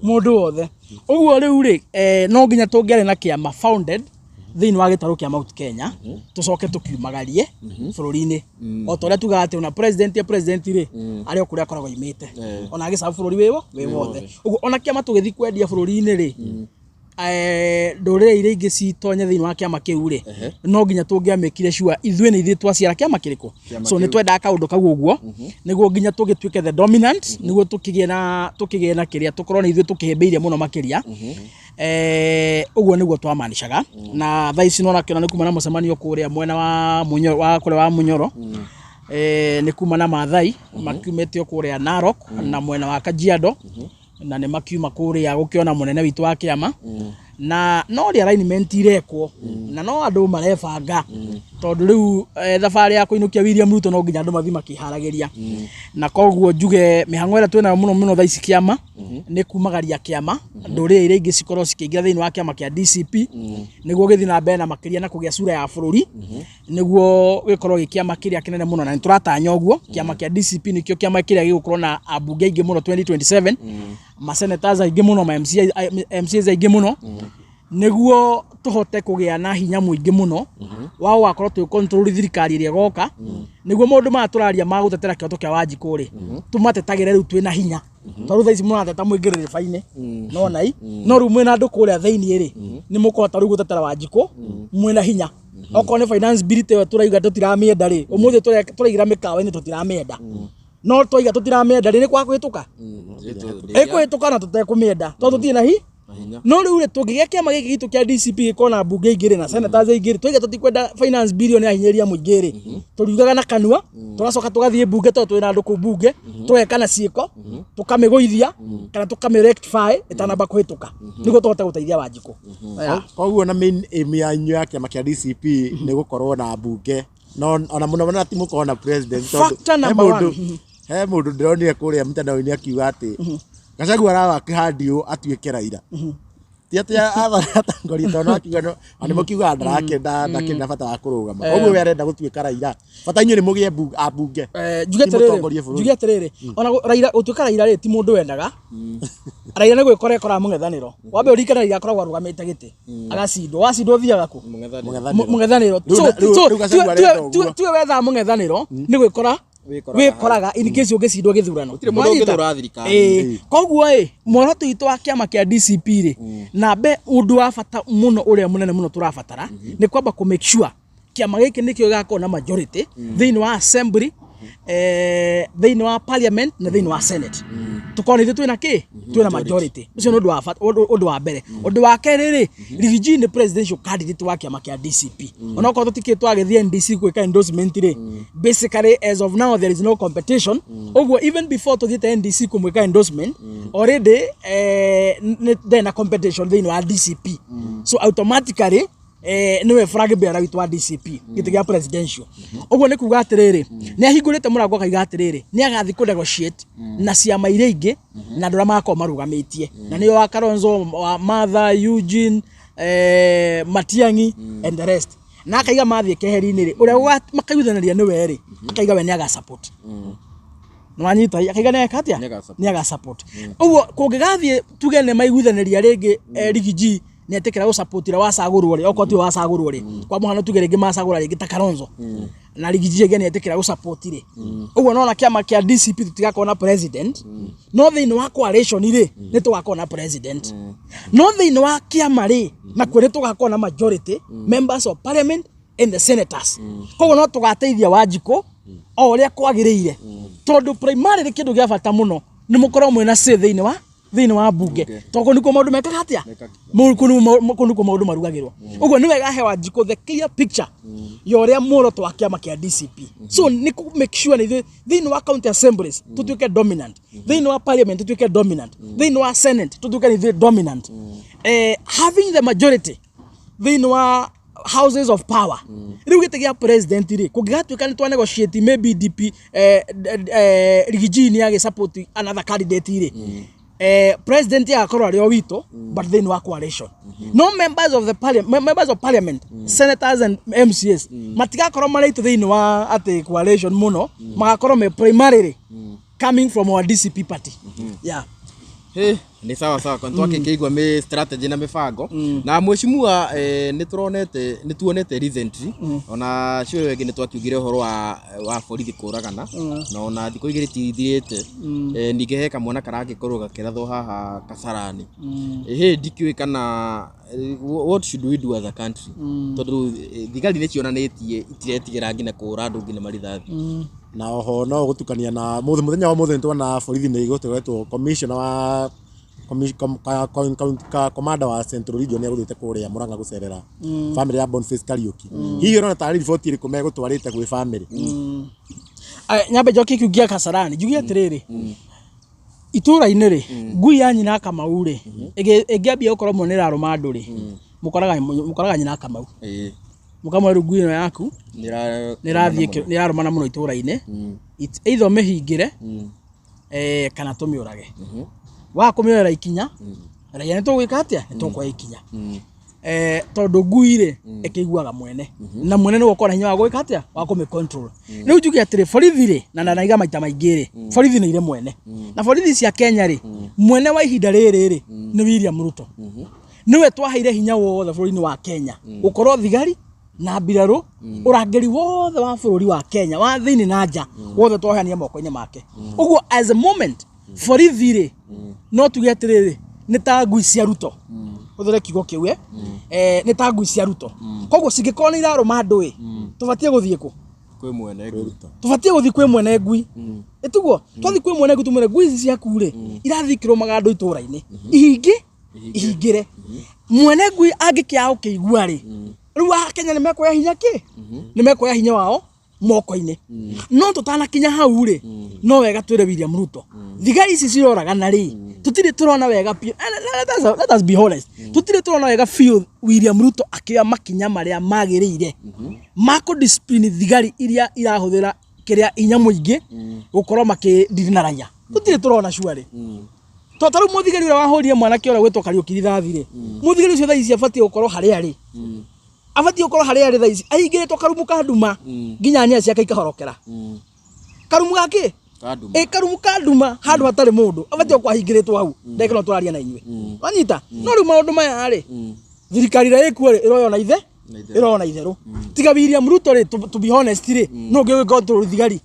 Speaker 1: mũndũ wothe. Ũguo rĩu rĩ, no nginya tũngĩarĩ na kĩama founded thĩinĩ wa gĩtarũ kĩa Mount Kenya, tũcoke tũkiumagarie bũrũri-inĩ, o ta ũrĩa tugaga atĩ ona president ya president rĩ, arĩ o kũrĩa akoragwo aimĩte, ona agĩcabu bũrũri wĩ wothe. Ũguo ona kĩama tũgĩthiĩ kwendia bũrũri-inĩ rĩ, ndũrĩrĩ iria ingĩ citonye thĩinĩ wa kĩama kĩu rĩ, no nginya tũngĩamĩkire sure ithuĩ nĩ ithuĩ twaciara kĩama kĩrĩkũ. So nĩ twendaga kaũndũ kau ũguo nĩguo nginya tũgĩtuĩke the dominant, nĩguo tũkĩgĩe na kĩrĩa tũkorwo nĩ ithuĩ tũkĩhĩmbĩirie mũno makĩria. Ũguo nĩguo twamanicaga. Na thaa ici nona kĩona nĩ kuma na mũcemanio kũrĩa mwena wa Mũnyoro, wa kũrĩa wa Mũnyoro. Nĩ kuma na Maathai makiumĩte o kũrĩa Narok na mwena wa Kajiado, na nĩ makiuma kũrĩa gũkĩona mũnene witũ wa kĩama, na no realignment irekwo, na no andũ marebanga, tondũ rĩu thabarĩ ya kũinũkia William Ruto no nginya andũ mathiĩ makĩharagĩria. Na koguo njuge mĩhang'o ĩrĩa twĩnayo mũno mũno thaa ici kĩama nĩ kumagaria kĩama, ndũrĩrĩ iria ingĩ cikorwo cikĩingĩra thĩinĩ wa kĩama kĩa DCP, nĩguo gĩthiĩ na mbere na makĩria na kũgĩa sura ya bũrũri, nĩguo gĩkorwo gĩ kĩama kĩrĩa kĩnene mũno. Na nĩ tũratanya ũguo kĩama kĩa DCP nĩkĩo kĩama kĩrĩa gĩgũkorwo na ambunge aingĩ mũno 2027, ma senators aingĩ mũno, ma MCA, MCAs aingĩ mũno, nĩguo tũhote kũgĩa na hinya mũingĩ mũno wa gũgakorwo twĩ control thirikari ĩrĩa ĩgoka, nĩguo maũndũ maya tũraria ma gũtetera kĩhoto kĩa Wanjikũ rĩ, tũmatetagĩre rĩu twĩna hinya, tondũ thaa ici mũrateta mũingĩrĩre rĩba-inĩ nona i, no rĩu mwĩna andũ kũrĩa thĩinĩ rĩ, nĩ mũkũhota rĩu gũtetera Wanjikũ mwĩna hinya. Okorwo nĩ finance bill ta ĩyo tũraiga tũtiramĩenda rĩ, ũmũthĩ tũraigĩra mĩkawa-inĩ tũtiramĩenda, no twaiga tũtiramĩenda rĩ, nĩ kwa kũhĩtũka ĩkũhĩtũka na tũtekũmĩenda, tondũ tũtirĩ na hi no rĩu rĩ, tũngĩgĩa kĩama gĩkĩ gitũ kĩa DCP gĩkorwo na mbunge ingĩ rĩ, na senators aingĩ rĩ, twaiga tũtikwenda finance bill ĩyo nĩ yahinyĩrĩria mũingĩ rĩ, tũriugaga na kanua, tũgacoka tũgathiĩ mbunge, tondũ twĩna andũ kũu mbunge, tũgeka na ciĩko, tũkamĩgũithia kana tũkamĩ rectify ĩtanamba kũhĩtũka, nĩguo tũhote gũteithia Wanjikũ. Yeah.
Speaker 2: Koguo na main aim yanyu ya kĩama kĩa DCP nĩ gũkorwo na mbunge, no ona mũno mũno ti mũkorwo na president, tondũ
Speaker 1: Factor
Speaker 2: he
Speaker 1: number
Speaker 2: mũndũ
Speaker 1: one.
Speaker 2: he mũndũ ndĩronire kũrĩa mtandao-inĩ akiuga atĩ Gachagua arawaka handi atuĩke Raila. Ti atĩ atongoria tondũ no akiuga ona nĩ mũkiugaga ndakĩrĩ na bata wa kũrũgama, koguo we arenda gũtuĩka Raila, bata inyuĩ nĩ mũgĩe ambunge.
Speaker 1: Njuge
Speaker 2: Ti
Speaker 1: atĩrĩrĩ,
Speaker 2: mũtongorie bũrũri.
Speaker 1: Njuge atĩrĩrĩ, ona Raila gũtuĩka Raila rĩ, ti mũndũ wendaga Raila nĩ gwĩkora ekoraga mũng'ethanĩro. Wambe ũririkane Raila akoragwo arũgamĩte gĩtĩ agacindwo, wacindwo ũthiaga kũ?
Speaker 2: Mũng'ethanĩro.
Speaker 1: Mũng'ethanĩro.
Speaker 2: Rĩu
Speaker 1: So,
Speaker 2: rĩu Gachagua arenda ũguo.
Speaker 1: Tuwe wethaga mũng'ethanĩro nĩ gwĩkora
Speaker 3: Wĩkoraga.
Speaker 1: Wĩkoraga in case ũngĩcindwo gĩthurano.
Speaker 3: Gũtirĩ mũndũ
Speaker 1: Mwanyita?
Speaker 3: ũngĩthũra thirikari.
Speaker 1: Ĩĩ. Koguo ĩ muoroto witũ wa kĩama kĩa DCP rĩ, na mbe ũndũ wa bata mũno ũrĩa mũnene mũno tũrabatara nĩ kwamba kũ make sure kĩama gĩkĩ nĩkĩo gĩgakorwo na majority thĩinĩ wa assembly, thĩinĩ wa parliament na thĩinĩ wa senate, tũkorwo nĩ ithuĩ twĩna kĩ, twĩna majority. Ũcio nĩ ũndũ wa bata, ũndũ wa mbere. Ũndũ wa kerĩ rĩ, Riggy G nĩ presidential candidate wa kĩama kĩa DCP. Onokorwo tũtikĩrĩ twagĩthiĩ NDC gwĩka endorsement rĩ, basically as of now there is no competition. Ũguo even before tũthiĩte NDC kũmwĩka endorsement, already nĩ ndarĩ na competition thĩinĩ wa DCP, so automatically nĩwe flag bearer witũ wa DCP gĩtĩ gĩa presidential. Ũguo nĩ kuga atĩrĩrĩ, nĩ ahingũrĩte mũrango akaiga atĩrĩrĩ, nĩ agathiĩ kũ negotiate na ciama iria ingĩ na andũ arĩa magakorwo marũgamĩtie, na nĩo wa Kalonzo, wa Martha, Eugene, Matiang'i and the rest. Na akaiga mathiĩ keheri-inĩ rĩ, ũrĩa makaiguithanĩria nĩwe rĩ, akaiga we nĩ aga support. Nĩwanyita? Akaiga nĩ eka atĩa?
Speaker 3: Nĩ aga-support.
Speaker 1: Nĩ aga support. Ũguo kũngĩgathiĩ tuge nĩ maiguithanĩria rĩngĩ, Riggy G nĩ etĩkĩra gũ support ũrĩa wacagũrwo rĩ, okorwo tiwe wacagũrwo rĩ, kwa mũhano tuge rĩngĩ macagũra rĩngĩ ta Kalonzo na Riggy G ĩngĩ nĩ etĩkĩra gũ support rĩ, ũguo nona kĩama kĩa DCP tũtigakorwo na president, no thĩinĩ wa coalition rĩ, nĩ tũgakorwo na president, no thĩinĩ wa kĩama rĩ, nakuo nĩ tũgakorwo na majority members of parliament and the senators. Koguo no tũgateithia Wanjikũ o ũrĩa kwagĩrĩire, tondũ primarily kĩndũ gĩa bata mũno nĩ mũkorwo mwĩna say thĩinĩ wa bunge, tondũ kũu nĩkuo maũndũ mekaga atĩa? Kũu nĩkuo maũndũ marugagĩrwo. Ũguo nĩ wega he Wanjikũ the clear picture ya ũrĩa muoroto wa kĩama kĩa DCP. So nĩ kũ make sure nĩ ithuĩ thĩinĩ wa county assemblies tũtuĩke dominant, thĩinĩ wa parliament tũtuĩke dominant, thĩinĩ wa senate tũtuĩke nĩ ithuĩ dominant, having the majority thĩinĩ wa houses of power. Rĩu gĩtĩ gĩa president rĩ, kũngĩgatuĩka nĩ twa negotiate, maybe DP, Riggy G nĩ agĩ support another candidate rĩ, president agakorwo arĩ o witũ, but thĩinĩ wa coalition no members of the parliament, members of parliament, senators and MCAs matigakorwo marĩ aitũ thĩinĩ wa atĩ coalition mũno, magakorwo me primarily coming from our DCP party, yeah.
Speaker 3: Hĩ, nĩ sawa sawa, kwa twakĩkĩigua mĩ strategy na mĩbango na mheshimiwa, nĩ tuonete recently ona cio ĩngĩ nĩ twakiugire ũhoro wa borithi kũragana, na ona thikũ igĩrĩ tithirĩte, ningĩ he kamwana karagĩkorwo gakĩrathwo haha Kasarani. Ĩhĩ, ndikĩũĩ kana what should we do as a country, tondũ thigari nĩ cionanĩtie itiretigĩra nginya kũũra andũ nginya marithathi.
Speaker 2: Na oho no gũtukania na mũthenya wa mũthĩ nĩtuona borithi nĩ gũtũretwo commissioner wa commander wa Central Region nĩ agũthiĩte kũrĩa Murang'a gũcerera family ya Boniface Kariuki. Hihi ũrona tarĩ riboti ĩrĩkũ megũtwarĩte gwĩ family?
Speaker 1: Aya, nyambe njokie kiu gĩa Kasarani, njuge atĩrĩrĩ, itũra-inĩ rĩ, ngui ya nyina Kamau rĩ, ĩngĩambia gũkorwo mũno nĩ ĩrarũma andũ rĩ, mũkoraga nyina Kamau, mũkamwĩra rĩu ngui ĩno yaku nĩ ĩrathiĩ nĩ ĩrarũmana mũno itũra-inĩ. It's either ũmĩhingĩre kana tũmĩũrage. Waga kũmĩoera ikinya, raia nĩ tũgwĩka atĩa? Nĩ tũkuoya ikinya, tondũ ngui rĩ, ĩkĩiguaga mwene, na mwene nĩwe ũkorwo na hinya wa gwĩka atĩa? Wa kũmĩ control. Rĩu njuge atĩrĩ, borithi rĩ, na ndanaiga maita maingĩ rĩ, borithi nĩ irĩ mwene, na borithi cia Kenya rĩ, mwene wa ihinda rĩrĩ rĩ nĩ William Ruto. Nĩwe twaheire hinya wothe bũrũri-inĩ wa Kenya gũkorwo thigari na mbirarũ, ũrangĩri wothe wa bũrũri wa Kenya wa thĩinĩ na nja wothe twaheanire moko-inĩ make. Ũguo as a moment borithi rĩ, no tuge atĩrĩrĩ, nĩ ta ngui cia Ruto, hũthĩre kiugo kĩu, nĩ ta ngui cia Ruto. Koguo cingĩkorwo nĩ irarũma andũ ĩ, tũbatiĩ gũthiĩ kũ?
Speaker 3: Kwĩ mwene ngui.
Speaker 1: Tũbatiĩ gũthiĩ kwĩ mwene ngui. Ĩtiguo twathiĩ kwĩ mwene ngui tũmwĩre ngui ici ciaku rĩ, irathiĩ ikĩrũmaga andũ itũra-inĩ, ihingi ihingĩre. Mwene ngui angĩkĩaga gũkĩigua rĩ, rĩu akenya nĩ mekuoya hinya kĩ? Nĩ mekuoya hinya wao moko-inĩ. No tũtanakinya hau rĩ, no wega twĩre William Ruto thigari ici ciroragana rĩ, tũtirĩ tũrona wega biũ. Let us be honest, tũtirĩ tũrona wega biũ William Ruto akĩoya makinya marĩa magĩrĩire ma kũ discipline thigari iria irahũthĩra kĩrĩa hinya mũingĩ gũkorwo makĩndiri na raia. Tũtirĩ tũrona surely. To ta rĩu mũthigari ũrĩa wahũrire mwanake ũrĩa gwĩtwo Kariũki rithathi rĩ, mũthigari ũcio thaa ici abatiĩ gũkorwo harĩa arĩ, abatiĩ gũkorwo harĩa arĩ thaa ici ahingĩrĩtwo karumu ka nduma nginya nyanya ciake ikahorokera. Karumu gakĩ?
Speaker 3: Kanduma.
Speaker 1: Ĩ, karumu ka nduma, handũ hatarĩ mũndũ, abatiĩ gũkorwo ahingĩrĩtwo hau ndagĩka ĩno tũraria na inyuĩ. Wanyita? No rĩu maũndũ maya rĩ, thirikari ĩrĩa ĩkuo rĩ, ĩroywo na ithe
Speaker 3: Na itherũ.
Speaker 1: Ĩroywo na itherũ. Tiga William Ruto rĩ, to be honest rĩ, no ũngĩ control thigari?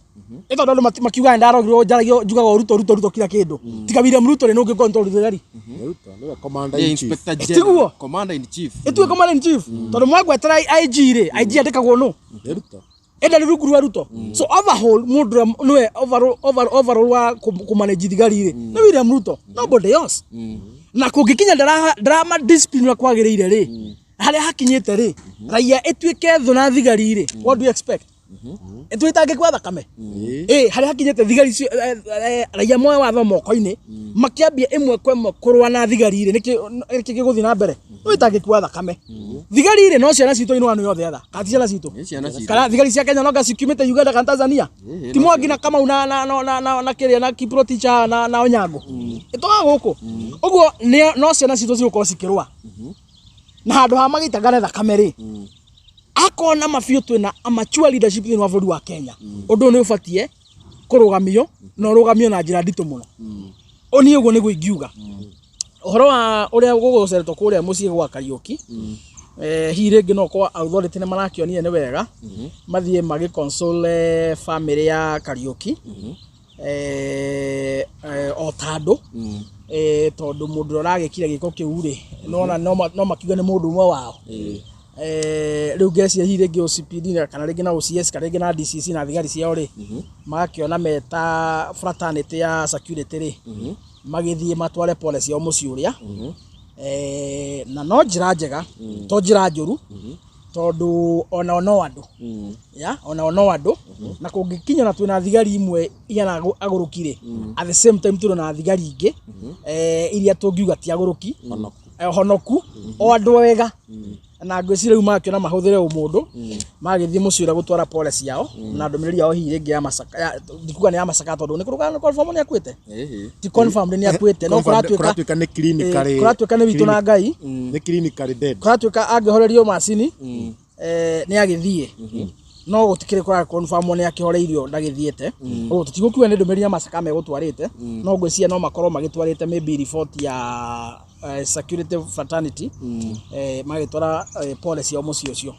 Speaker 1: Ĩ tondũ andũ makiugaga ndarogirwo, njaragio, njugaga Ruto, Ruto, Ruto kila kĩndũ. Tiga William Ruto rĩ, no ũngĩ control thigari?
Speaker 2: Ruto nĩwe commander
Speaker 3: Nĩ
Speaker 2: in chief.
Speaker 3: Inspector General.
Speaker 1: Tiguo?
Speaker 3: Commander in chief.
Speaker 1: Ĩtuĩ commander in chief, tondũ mwagwetera IG rĩ, IG andĩkagwo nũ?
Speaker 2: Nĩ Ruto.
Speaker 1: Enda nĩ rungu rwa Ruto. So overhaul mũndũ ũrĩa nĩwe overall wa kũmanage thigari rĩ, nĩ William Ruto, nobody else. Na kũngĩkinya ndarama discipline ũrĩa kwagĩrĩire rĩ, harĩa hakinyĩte rĩ, raia ĩtuĩke thũ na thigari rĩ, what do you expect? Ĩtuĩtangĩkwa thakame. Ĩ harĩa hakinyĩte thigari icio, raia moe watho moko-inĩ, makĩambia ĩmwe kwa ĩmwe kũrũa na thigari rĩ, nĩkĩ gĩgũthiĩ na mbere? Nĩ wa thakame. Thigari rĩ, no ciana citũ inũ yothe etha kana ti ciana citũ?
Speaker 3: Nĩ ciana citũ.
Speaker 1: Kana thigari cia Kenya nonga cikiumĩte Uganda kana Tanzania?
Speaker 3: Ĩĩ,
Speaker 1: Ti
Speaker 3: no.
Speaker 1: Mwangi na Kamau na kĩrĩa na Kiprotich na Onyango ĩtoga gũkũ ũguo no ciana citũ cigũkorwo cikĩrũa na handũ ha magĩitangane thakame rĩ, akona mabiũ twĩna a mature leadership thĩinĩ wa bũrũri wa Kenya. Ũndũ ũyũ nĩ ũbatiĩ kũrũgamio na ũrũgamio na njĩra nditũ mũno. Ũ niĩ ũguo nĩguo ingiuga ũhoro wa ũrĩa gũgũceretwo kũrĩa mũciĩ gwa Kariũki. Hihi rĩngĩ no kwa authority nĩ marakĩonire nĩ wega mathiĩ magĩ console family ya Kariũki, o ta andũ, tondũ mũndũ ũrĩa ũragĩkire gĩko kĩu rĩ, nona no makiuge nĩ mũndũ ũmwe wao. Rĩu ngeciria hihi rĩngĩ OCPD kana rĩngĩ na OCS kana rĩngĩ na DCC na thigari ciao rĩ, magakĩona meta fraternity ya security rĩ, magĩthiĩ matware pole ciao mũciĩ ũrĩa. Na no njĩra njega, to njĩra njũru, tondũ onao no andũ ya onao no andũ. Na kũngĩkinya na twĩna thigari imwe ihana agũrũki rĩ, at the same time tũrĩ na thigari ingĩ iria tũngiuga ti agũrũki, honoku, o andũ wega. Na ngwĩciria rĩu magakĩona mahũthĩre ũmũndũ magĩthiĩ mũciĩ ũrĩa gũtwara pole ciao na ndũmĩrĩri yao, hihi rĩngĩ ya macaka ndikuga nĩ ya macaka, tondũ nĩ kũrũgana confirm nĩ akuĩte, ti confirm nĩ akuĩte, no kũratuĩka
Speaker 2: Kũratuĩka nĩ clinically
Speaker 1: kũratuĩka nĩ witũ na Ngai.
Speaker 2: Nĩ clinically dead.
Speaker 1: Kũratuĩka angĩhorerio macini nĩ agĩthiĩ, no gũtikĩrĩ kũra confirm nĩ akĩhoreirio ndagĩthiĩte. Ũguo tũtigũkiuga nĩ ndũmĩrĩri ya macaka megũtwarĩte, no ngwĩciria no makorwo magĩtwarĩte maybe report ya security fraternity, magĩtwara pole ciao mũciĩ ũcio.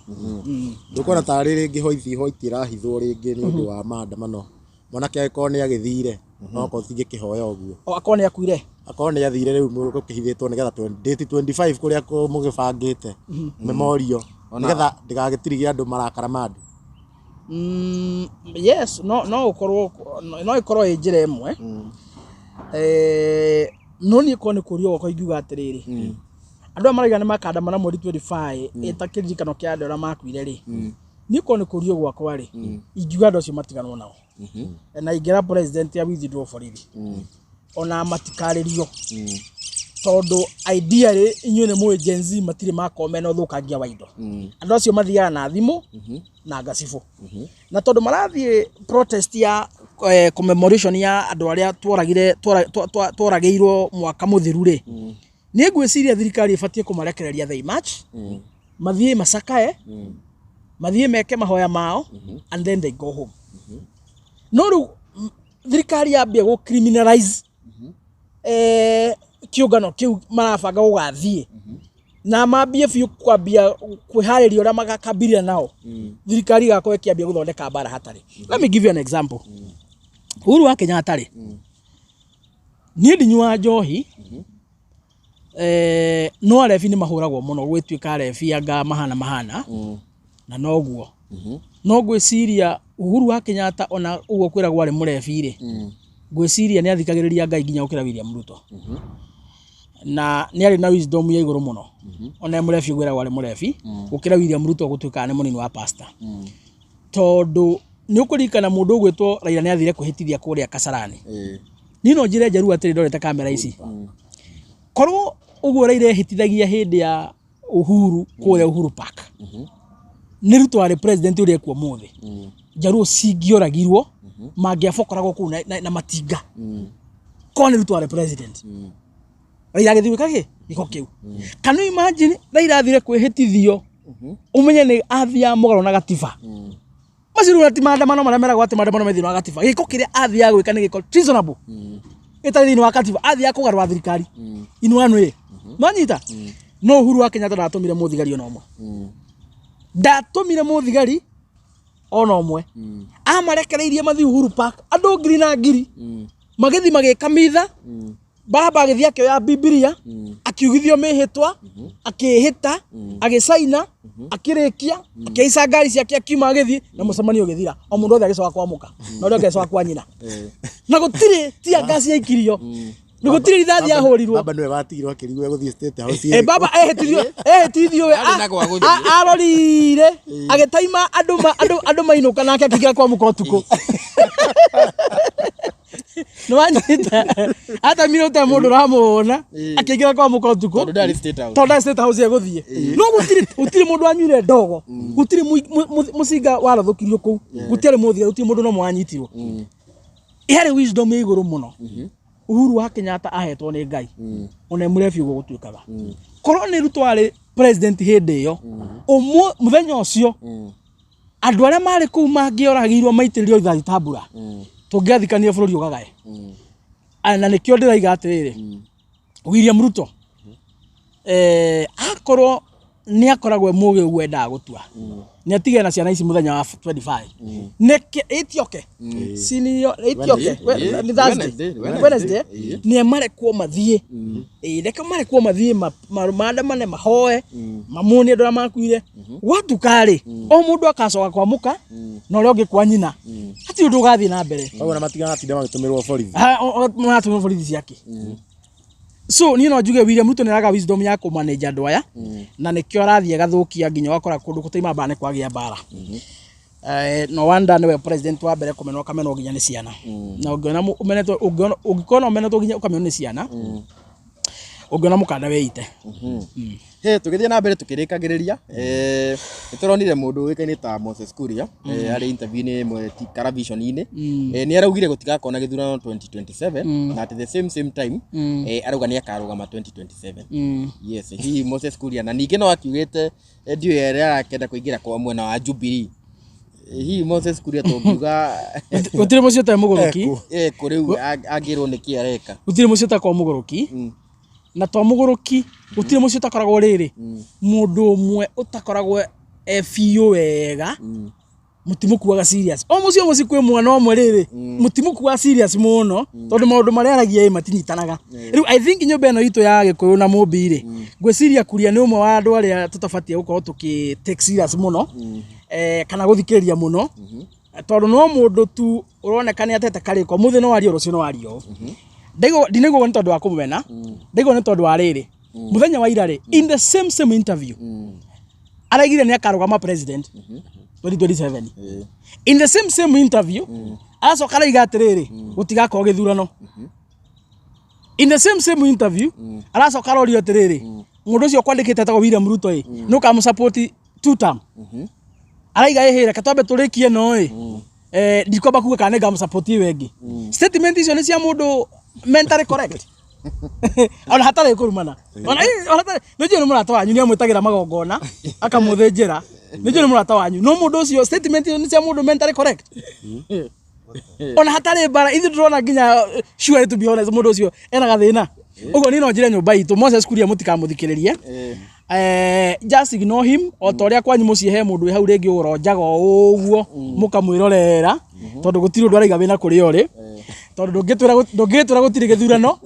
Speaker 2: Ndũkuona tarĩ rĩngĩ hoithi hoiti ĩrahithwo rĩngĩ nĩ ũndũ wa maandamano, mwanake angĩkorwo nĩ agĩthire, no akorwo tingĩkĩhoya ũguo?
Speaker 1: O akorwo nĩ akuire.
Speaker 2: Akorwo nĩ athire rĩu gũkĩhithĩtwo nĩgetha date 25 kũrĩa mũgĩbangĩte memorial, nĩgetha ndĩgagĩtirige andũ marakara ma andũ.
Speaker 1: Yes, no ũkorwo no ĩkorwo ĩ njĩra ĩmwe. No niĩ korwo nĩ kũrio gwakwa ingiuga atĩrĩrĩ, andũ aya marauga nĩ makandamana mweri 25 ĩta kĩririkano kĩa andũ arĩa makuire rĩ, niĩ korwo nĩ kũrio gwakwa rĩ, ingiuga andũ acio matiganwo nao, na ingĩra president ya withdraw borithi ona matikarĩrio, tondũ ideally inyuĩ nĩ mũĩ Gen Z matirĩ makorwo mena ũthũkangia wa indo. Andũ acio mathiaga na thimũ na ngacibũ, na tondũ marathiĩ protest ya commemoration ya andũ arĩa tworagire tworagĩirwo mwaka mũthiru rĩ, niĩ ngwĩciria thirikari ĩbatiĩ kũmarekereria they march, mathiĩ macakae, mathiĩ meke mahoya mao and then they go home. No rĩu thirikari yambia gũ criminalize kĩũngano kĩu marabanga gũgathiĩ na mambie biũ kwambia kwĩharĩria ũrĩa magakabiliana nao, thirikari ĩgakorwo ĩkĩambia gũthondeka mbara hatarĩ. Let me give you an example. Uhuru wa Kenyatta rĩ, niĩ ndinyuaga njohi, no arebi nĩ mahũragwo mũno, gwĩtuĩka arebi anga mahana mahana na noguo no ngwĩciria Uhuru wa Kenyatta, ona ũguo kwĩragwo arĩ mũrebi rĩ, ngwĩciria nĩ athikagĩrĩria Ngai nginya gũkĩra William Ruto, na nĩ arĩ na wisdom ya igũrũ mũno, ona e mũrebi ũguo ĩragwo arĩ mũrebi, gũkĩra William Ruto gũtuĩka nĩ mũnini wa pastor. Tondũ nĩ ũkũririkana mũndũ ũgwĩtwo Raila nĩ athire kwĩhĩtithia kũrĩa Kasarani. Niĩ no njĩre Njaruo atĩrĩ, ndorete kamera ici, korwo ũguo Raila ehĩtithagia hĩndĩ ya Uhuru kũrĩa Uhuru Park, nĩ Ruto arĩ president ũrĩa ekuo ũmũthĩ, Njaruo cingĩoragirwo mangĩabokoragwo kũu na matinga korwo nĩ Ruto arĩ president. Raila agĩthiĩ gwĩka kĩ gĩko kĩu. Can you imagine Raila athire kwĩhĩtithio, ũmenye nĩ athiaga mũgarũ na gatiba. Macio rĩu ti maandamano marĩa meragwo atĩ maandamano me thĩinĩ wa gatiba. Gĩko kĩrĩa athiaga gwĩka nĩ gĩko treasonable, ĩtarĩ thĩinĩ wa katiba. Athiaga kũgarũra thirikari in one way, manyita. No Uhuru wa Kenyatta ndatũmire mũthigari ona ũmwe, ndatũmire mũthigari ona ũmwe. Amarekereirie mathiĩ Uhuru Park, andũ ngiri na ngiri magĩthiĩ magĩka mitha. Baba agĩthiĩ akĩoya Bibilia, akiugithio mĩhĩtwa, akĩhĩta, agĩcaina, akĩrĩkia, akĩhaica ngari ciake, akiuma agĩthiĩ, na mũcemanio ũgĩthira. O mũndũ wothe agĩcoka kwa mũka na ũrĩa ũngĩ agĩcoka kwa nyina, na gũtirĩ tear gas yaikirio, na gũtirĩ rithathi yahũrirwo.
Speaker 2: Baba nĩwe watigirwo akĩrigwo egũthiĩ State House.
Speaker 1: Eh, baba ehĩtithio, ehĩtithio we.
Speaker 3: Arĩ na gwa gũthiĩ.
Speaker 1: Arorire agĩtaima andũ andũ mainũka, nake akĩingĩra kwa mũka ũtukũ. Nĩwanyita, atamire ũtarĩ mũndũ ũramũona, akĩingĩra kwa mũka ũtukũ.
Speaker 3: Tondũ ndarĩ State House.
Speaker 1: Tondũ ndarĩ State House egũthiĩ. No gũtirĩ, gũtirĩ mũndũ wanyuire ndogo, gũtirĩ mũcinga warathũkirio kũu, gũtiarĩ mũthigari, gũtirĩ mũndũ nomwe wanyitirwo. Yarĩ wisdom ya igũrũ mũno Uhuru wa Kenyatta ahetwo nĩ Ngai. Ona ĩ mũrebi ũguo gũtuĩkaga korwo nĩ Ruto arĩ president hĩndĩ ĩyo, mũthenya ũcio andũ arĩa marĩ kũu mangĩoragirwo maitĩrĩrio rithathi ta mbura, tũngĩathikania bũrũri ũgagae. Aya, na nĩkĩo ndĩraiga atĩrĩrĩ, William Ruto akorwo nĩ akoragwo e mũgĩ ũguo endaga gũtua, nĩ atige na ciana ici mũthenya wa 25 nĩkĩ itioke sinio itioke nĩ Thursday.
Speaker 3: Wednesday, Wednesday.
Speaker 1: Wednesday nĩ marekwo mathiĩ. Ĩĩ, reke marekwo mathiĩ maandamane, mahoe, mamuonie andũ arĩa makuire. Gwatuka rĩ, o mũndũ akacoka kwa mũka na ũrĩa ũngĩ kwa nyina. Hatirĩ ũndũ ũgathiĩ na mbere.
Speaker 2: Koguo na matiganatinda magĩtũmĩrwo borithi.
Speaker 1: Maratũmĩrwo borithi ciake. So niĩ no njuge William Ruto nĩ araga wisdom ya kũmanage andũ aya, na nĩkĩo arathiĩ agathũkia nginya ũgakora kũndũ gũtaima mbara nĩ kwagĩa mbara. No wonder nĩwe president wa mbere kũmenwo, akamenwo nginya nĩ ciana. Na ũngĩona ũmenetwo, ũngĩona, ũngĩkorwo ũmenetwo nginya ũkamenwo nĩ ciana, ũngĩona mũkanda wĩite.
Speaker 3: He tũgĩthiĩ na mbere tũkĩrĩkagĩrĩria, nĩ tũronire mũndũ ũĩkaine ta Moses Kuria arĩ interview-inĩ ĩmwe Caravision-inĩ. Nĩ araugire gũtigakorwo na gĩthurano 2027, na at the same same time arauga nĩ akarũgama 2027. Yes, hihi Moses Kuria, na ningĩ no akiugĩte ndiũĩ ĩrĩa arakenda kũingĩra kwa mwena wa Jubilee. Hihi Moses Kuria tũngiuga
Speaker 1: Gũtirĩ mũciĩ ũtarĩ mũgũrũki.
Speaker 3: Kũ rĩu angĩrwo nĩkĩ areka?
Speaker 1: Gũtirĩ mũciĩ ũtakoragwo mũgũrũki. Na to mũgũrũki, gũtirĩ mũciĩ ũtakoragwo rĩrĩ mũndũ ũmwe ũtakoragwo e biũ wega, mũtimũkuaga serious. O mũciĩ, o mũciĩ kwĩ mwana ũmwe rĩrĩ mũtimũkuaga serious mũno, tondũ maũndũ marĩa aragia ĩ matinyitanaga. Rĩu I think nyũmba ĩno itũ ya Gĩkũyũ na Mũmbi rĩ, ngwĩciria Kuria nĩ ũmwe wa andũ arĩa tũtabatiĩ gũkorwo tũkĩ take serious mũno, kana gũthikĩrĩria mũno, tondũ no mũndũ tu ũroneka nĩ atete karĩko. Mũthĩ no arie, rũciũ no arie ũũ. Ndaigua, ndinaigua ũguo nĩ tondũ wa kũmũmena, ndaigua nĩ tondũ wa rĩrĩ, mũthenya wa ira rĩ, in the same same interview araigire nĩ akarũgama president 2027. In the same same interview aracoka araiga atĩrĩrĩ, gũtigakorwo gĩthurano. In the same same interview aracoka arorio atĩrĩrĩ, mũndũ ũcio kwandĩkĩte etagwo William Ruto ĩ, nĩ ũkamũsupport two term? Araiga ĩhĩ, reke twambe tũrĩkie, no ĩ ndikwamba kuga kana nĩngamũsupport ĩyo ĩngĩ. Statement icio nĩ cia mũndũ mentally correct? Ona hatarĩ kũrumana, ona hatarĩ, nĩ njũĩ nĩ mũrata wanyu, nĩ amwĩtagĩra magongona akamũthĩnjĩra, nĩ njũĩ nĩ mũrata wanyu, no mũndũ ũcio, statement ĩyo nĩ cia mũndũ mentally correct? Ona hatarĩ mbara ithuĩ tũrona nginya sure, to be honest, mũndũ ũcio ena gathĩna. Ũguo niĩ no njĩre nyũmba itũ, Moses Kuria mũtikamũthikĩrĩrie. Just ignore him, o ta ũrĩa kwanyu mũciĩ he mũndũ wĩ hau rĩngĩ ũronjaga o ũguo mũkamwĩrorera, tondũ gũtirĩ ũndũ araiga wĩna kũrĩa ũrĩ, tondũ ndũngĩtwĩra gũtirĩ gĩthurano,